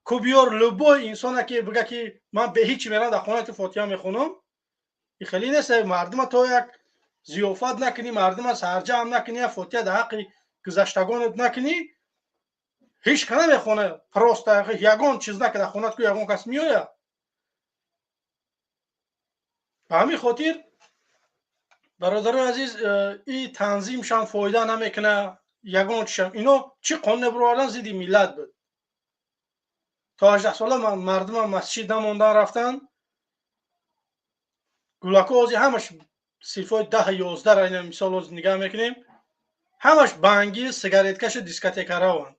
Ку биёр любой инсона, ки бига, ки ман бе ҳичи мерам дар хона, фотиҳа мехонам. Ин хеле нест. Мардума то як зиёфат накунӣ, мардума сарҷамъ накунӣ, як фотиҳа дар ҳаққи гузаштагонат накунӣ, ҳеҷ ка намехона. Просто ягон чиз накарда хонат ку ягон кас меояд. Ба ҳамин хотир, бародарои азиз, и танзимшам фоида намекуна, ягон чишам. Ино чӣ қонуне бировардан, зидди миллат буд. То 18 сола мардума масҷид намондан, рафтан гулако. Ҳози ҳамаш синфҳои 10, 11-ра, ина мисол ҳозир нигаҳ мекунем, ҳамаш банги, сигареткашу дискотека раванд.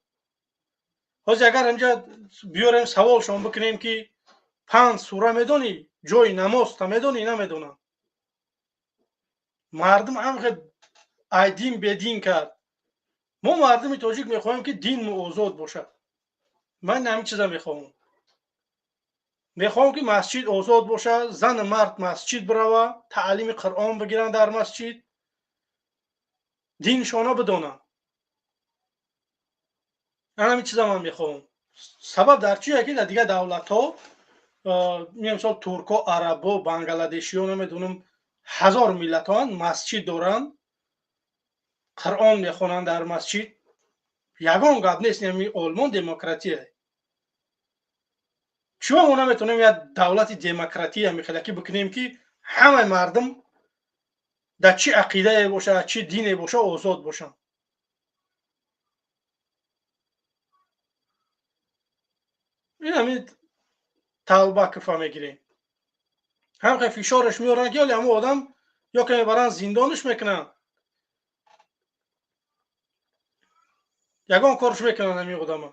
Ҳозир агар инҷа биёрем, саволшон бикунем, ки панҷ сура медонӣ, ҷои намозта медонӣ, намедонам. Мардум ҳам хел ай дин бедин кард. Мо мардуми тоҷик мехоҳем, ки динмо озод бошад. Ман ҳамин чиза мехоҳам. Мехоҳам, ки масҷид озод бошад, зану мард масҷид бирава, таълими Қуръон бигиранд дар масҷид, диншона бидонанд. Ҳамин чиза ман мехоҳам. Сабаб дар чие, ки дар дигар давлатҳо, мисол турко, арабо, бангладешиё, намедонам, ҳазор миллатҳоанд, масҷид доранд, Қуръон мехонанд дар масҷид, ягон гап нест. Ами Олмон демократия. Чима мо наметавонем як давлати демократия мехелаки бикунем, ки ҳамаи мардум дар чӣ ақидае бошад, чӣ дине бошад, озод бошанд? Ин ҳамин Талбакова мегирем, ҳам хел фишораш меоранд, ки оли ҳамон одам ё ки мебаранд, зиндонаш мекунанд, ягон корш мекунанд ҳамин одама.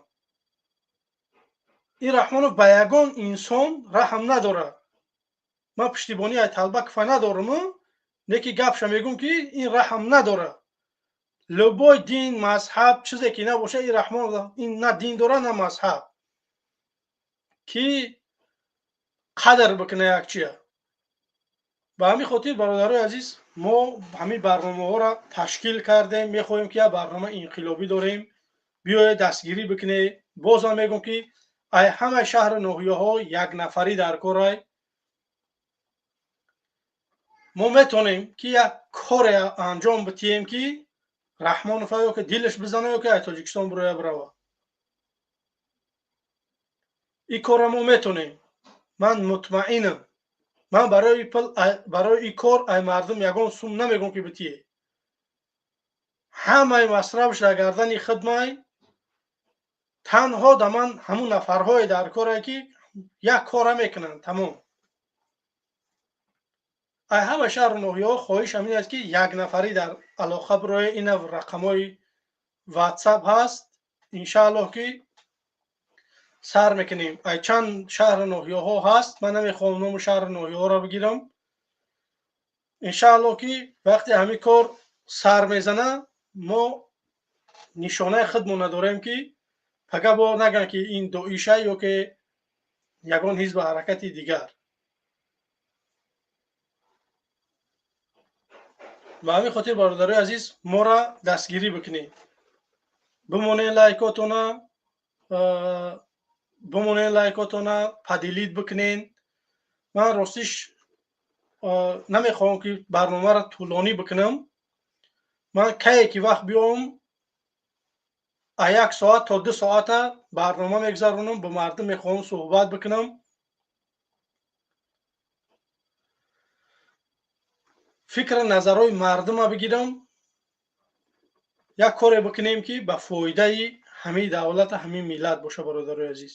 Ин Раҳмонов ба ягон инсон раҳм надорад. Ман пуштибонии ай Талбакова надорам, не ки гапша мегӯм, ки ин раҳм надорад. Любой дин, мазҳаб, чизе ки набошад, ин Раҳмонов ин на дин дорад, на мазҳаб, ки қадр бикуна як чия. Ба ҳамин хотир, бародарои азиз, мо ҳамин барномаҳоро ташкил кардем. Мехоҳем, ки як барнома инқилобӣ дорем, биёед, дастгирӣ бикунед. Бозам мегӯм, ки ай ҳамаи шаҳру ноҳияҳо як нафарӣ дар корай. Мо метавонем, ки як коре анҷом битиҳем, ки Раҳмонов ё ки дилаш бизана, ё ки ай Тоҷикистон бироя, бирава. Ин корро мо метавонем, ман мутмаинам. Ман барои пул, барои ин кор ай мардум ягон сум намегӯм, ки битие. Ҳамаи масрафш дар гардани хидмай. Танҳо да ман ҳамун нафарҳое дар коре, ки як кора мекунанд, тамом. Ай ҳама шаҳру ноҳияҳо хоҳиш ҳамин аст, ки як нафарӣ дар алоқа бироя. Ина рақамҳои Ватсап ҳаст. Иншааллоҳ, ки сар мекунем. Ай чанд шаҳру ноҳияҳо ҳаст, ман намехоҳам номи шаҳру ноҳияҳоро бигирам. Иншааллоҳ, ки вақте ҳамин кор сар мезана, мо нишонаи худмон надорем, ки пага бо нагӯянд, ки ин доиша ё ки ягон ҳизбу ҳаракати дигар. Ба ҳамин хотир, бародарои азиз, моро дастгирӣ бикунед, бимонед лайкотона, бимонед лайкотона, поделить бикунед. Ман ростиш намехоҳам, ки барномаро тӯлонӣ бикунам. Ман кае ки вақт биём. 1 соат то 2 соата барнома мегузаронам, бо мардум мехоҳам суҳбат бикунам. Фикр назарҳои мардума бигирам, як коре бикунем ки ба фоидаи ҳамаи давлата, ҳамаи миллат боша, бародарои азиз.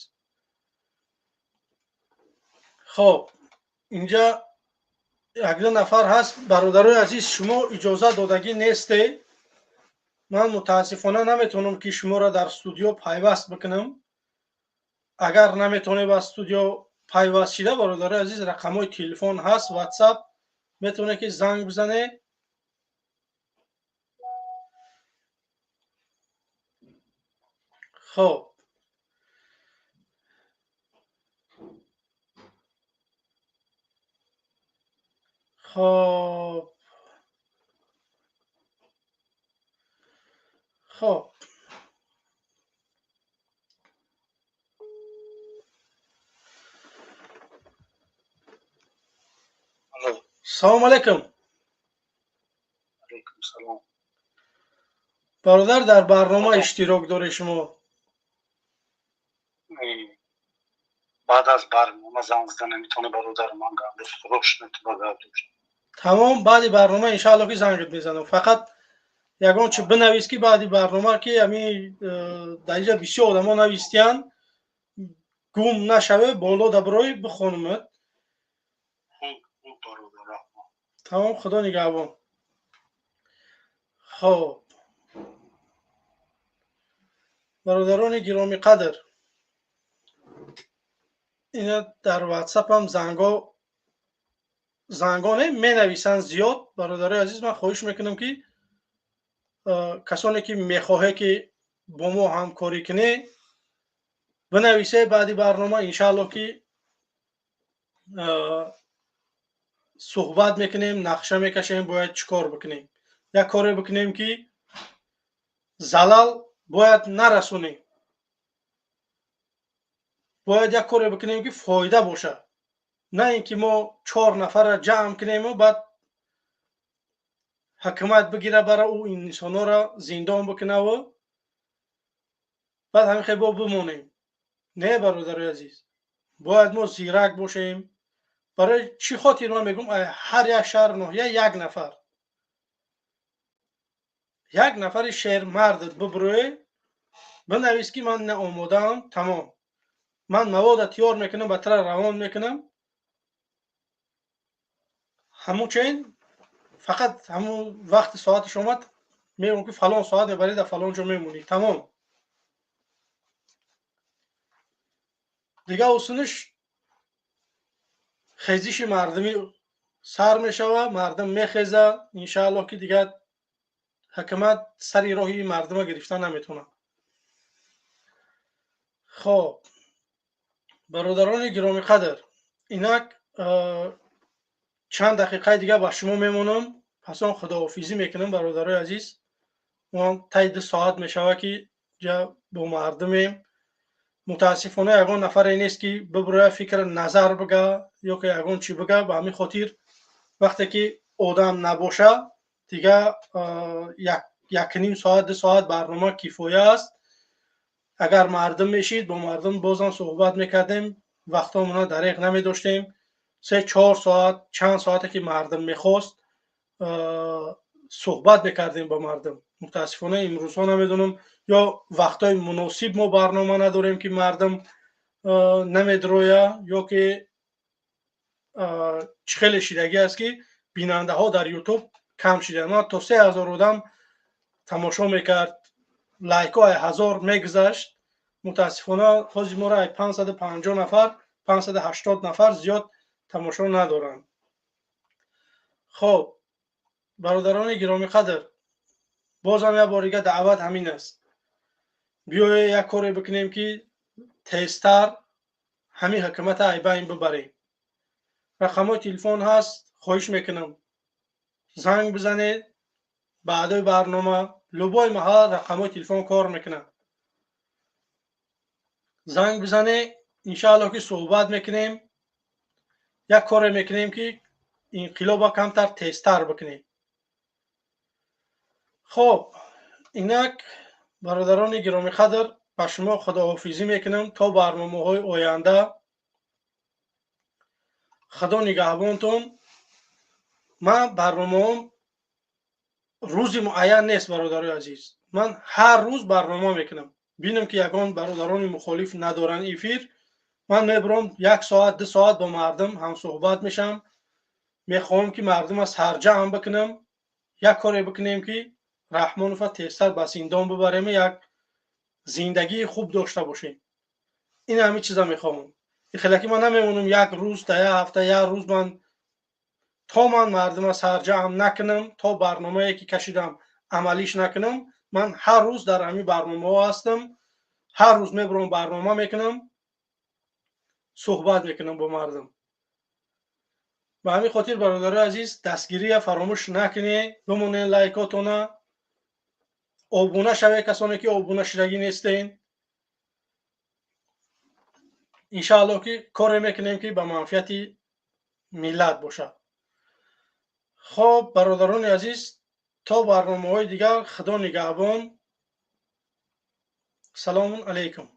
Хоб, инҷа як-ду нафар ҳаст. Бародарои азиз, шумо иҷоза додагӣ несте. Ман мутаассифона наметавонам ки шуморо дар студио пайваст бикунам. Агар наметавонед ба студио пайваст шида, бародарои азиз, рақамҳои телефон ҳаст, WhatsApp, метавонед ки занг бизанед. Хоб, хоб, хоб. Салом алейкум. Алейкум салом. Бародар, дар барнома иштирок доред шумо? Баъд аз барнома занг зада наметавонӣ, бародар, ман гап гап дошт. Тамом, баъди барнома иншаалло ки зангат мезанам. Фақат ягон чи бинавис ки баъди барнома, ки ами дар инҷа бисёр одамо навистиянд, гум нашаве, боло даброи бихонумад. Хуб, бародар, раҳмат. Тамом, худо нигаҳбон. Хоб, бародарони гиромӣ қадр, ина дар ватсапам занго не менависанд зиёд. Бародарои азиз, ман хоҳиш мекунам ки касоне ки мехоҳе ки бо мо ҳамкорӣ кунӣ, бинависе баъди барнома, иншаалло ки суҳбат мекунем, нақша мекашем, бояд чӣ кор бикунем. Як коре бикунем ки залал бояд нарасонем, бояд як коре бикунем ки фоида бошад, на ин ки мо 4 нафарра ҷамъ кунему баъд ҳукумат бигира бара ӯ инсонҳоро зиндон бикунаву баъд ҳамин хел бо бимонем. Не, бародарои азиз, бояд мо зирак бошем. Барои чӣ хотир ман мегӯм, ҳар як шаҳр ноҳия як нафар, як нафари шермард бибурӯе, бинавис ки ман наомодаам, тамом, ман мавода тиёр мекунам, ба тара равон мекунам. Ҳамун чен фақат ҳамун вақти соаташ омад, мегӯм ки фалон соат мебарӣ, дар фалон ҷо мемонӣ, тамом. Дигар усуниш хезиши мардумӣ сар мешава, мардум мехеза, иншааллоҳ ки дигар ҳукумат сари роҳи мардума гирифта наметавонад. Хоб, бародарони гиромӣ қадр, инак чанд дақиқаи дигар ба шумо мемонам, пас он худоҳофизӣ мекунам. Бародарои азиз, мо таи 2 соат мешава ки ҷа бо мардумем. Мутаассифона ягон нафаре нест ки бибурӯя фикр назар бига ё ки ягон чӣ бига. Ба ҳамин хотир вақте ки одам набоша, дигар 1.5 соат, 2 соат барнома кифоя аст. Агар мардум мешид, бо мардум бозам суҳбат мекардем, вақтҳомона дареғ намедоштем. 3-4 соат, чанд соате ки мардум мехост, суҳбат мекардем бо мардум. Мутаассифона имрӯзҳо намедонам, ё вақтҳои муносиб мо барнома надорем ки мардум намедроя, ё ки чӣ хеле шидагӣ аст ки бинандаҳо дар ютуб кам шиданд. Ман то 3000 одам тамошо мекард, лайкҳо 1000 мегузашт. Мутаассифона ҳозир моро 550 нафар, 580 нафар зиёд тамошо надоранд. Хоб, бародарони гиромӣ қадр, бозам як бор дига даъват ҳамин аст. Биёед як коре бикунем ки тезтар ҳамин ҳукумата айбайн бибарем. Рақамҳои телефон ҳаст, хоҳиш мекунам занг бизанед. Баъдои барнома любой маҳал рақамҳои телефон кор мекунад. Занг бизанед, иншаалло ки суҳбат мекунем, як коре мекунем ки инқилоба камтар тезтар бикунем. Хоб, инак Бародарони гиромиқадр, ба шумо худоҳофизӣ мекунам то барномаҳои оянда. Худо нигаҳбонтон. Ман барномаом рӯзи муайян нест, бародарои азиз. Ман ҳар рӯз барнома мекунам. Бинам, ки ягон бародарони мухолиф надоранд эфир, ман мебурам, як соат, 2 соат бо мардум ҳамсӯҳбат мешавам. Мехоҳам, ки мардума сарҷамъ бикунам, як коре бикунем, ки Раҳмонова тезтар ба зиндон бибарем, як зиндагии хуб дошта бошем. Ин ҳамин чиза мехоҳам. Хелаки ман намемонам як рӯз да як ҳафта як рӯз. Ман то ман мардума сарҷамъ накунам, то барномае ки кашидам амалиш накунам, ман ҳар рӯз дар ҳамин барномаҳо ҳастам. Ҳар рӯз мебурам, барнома мекунам, суҳбат мекунам бо мардум. Ба ҳамин хотир, бародарои азиз, дастгирия фаромӯш накунед, бимонед лайкотона, обуна шавед, касоне ки обуна шудагӣ нестен. Иншааллоҳ, ки коре мекунем, ки ба манфиати миллат бошад. Хоб, бародарони азиз, то барномаҳои дигар, Худо нигаҳбон. Салому алайкум.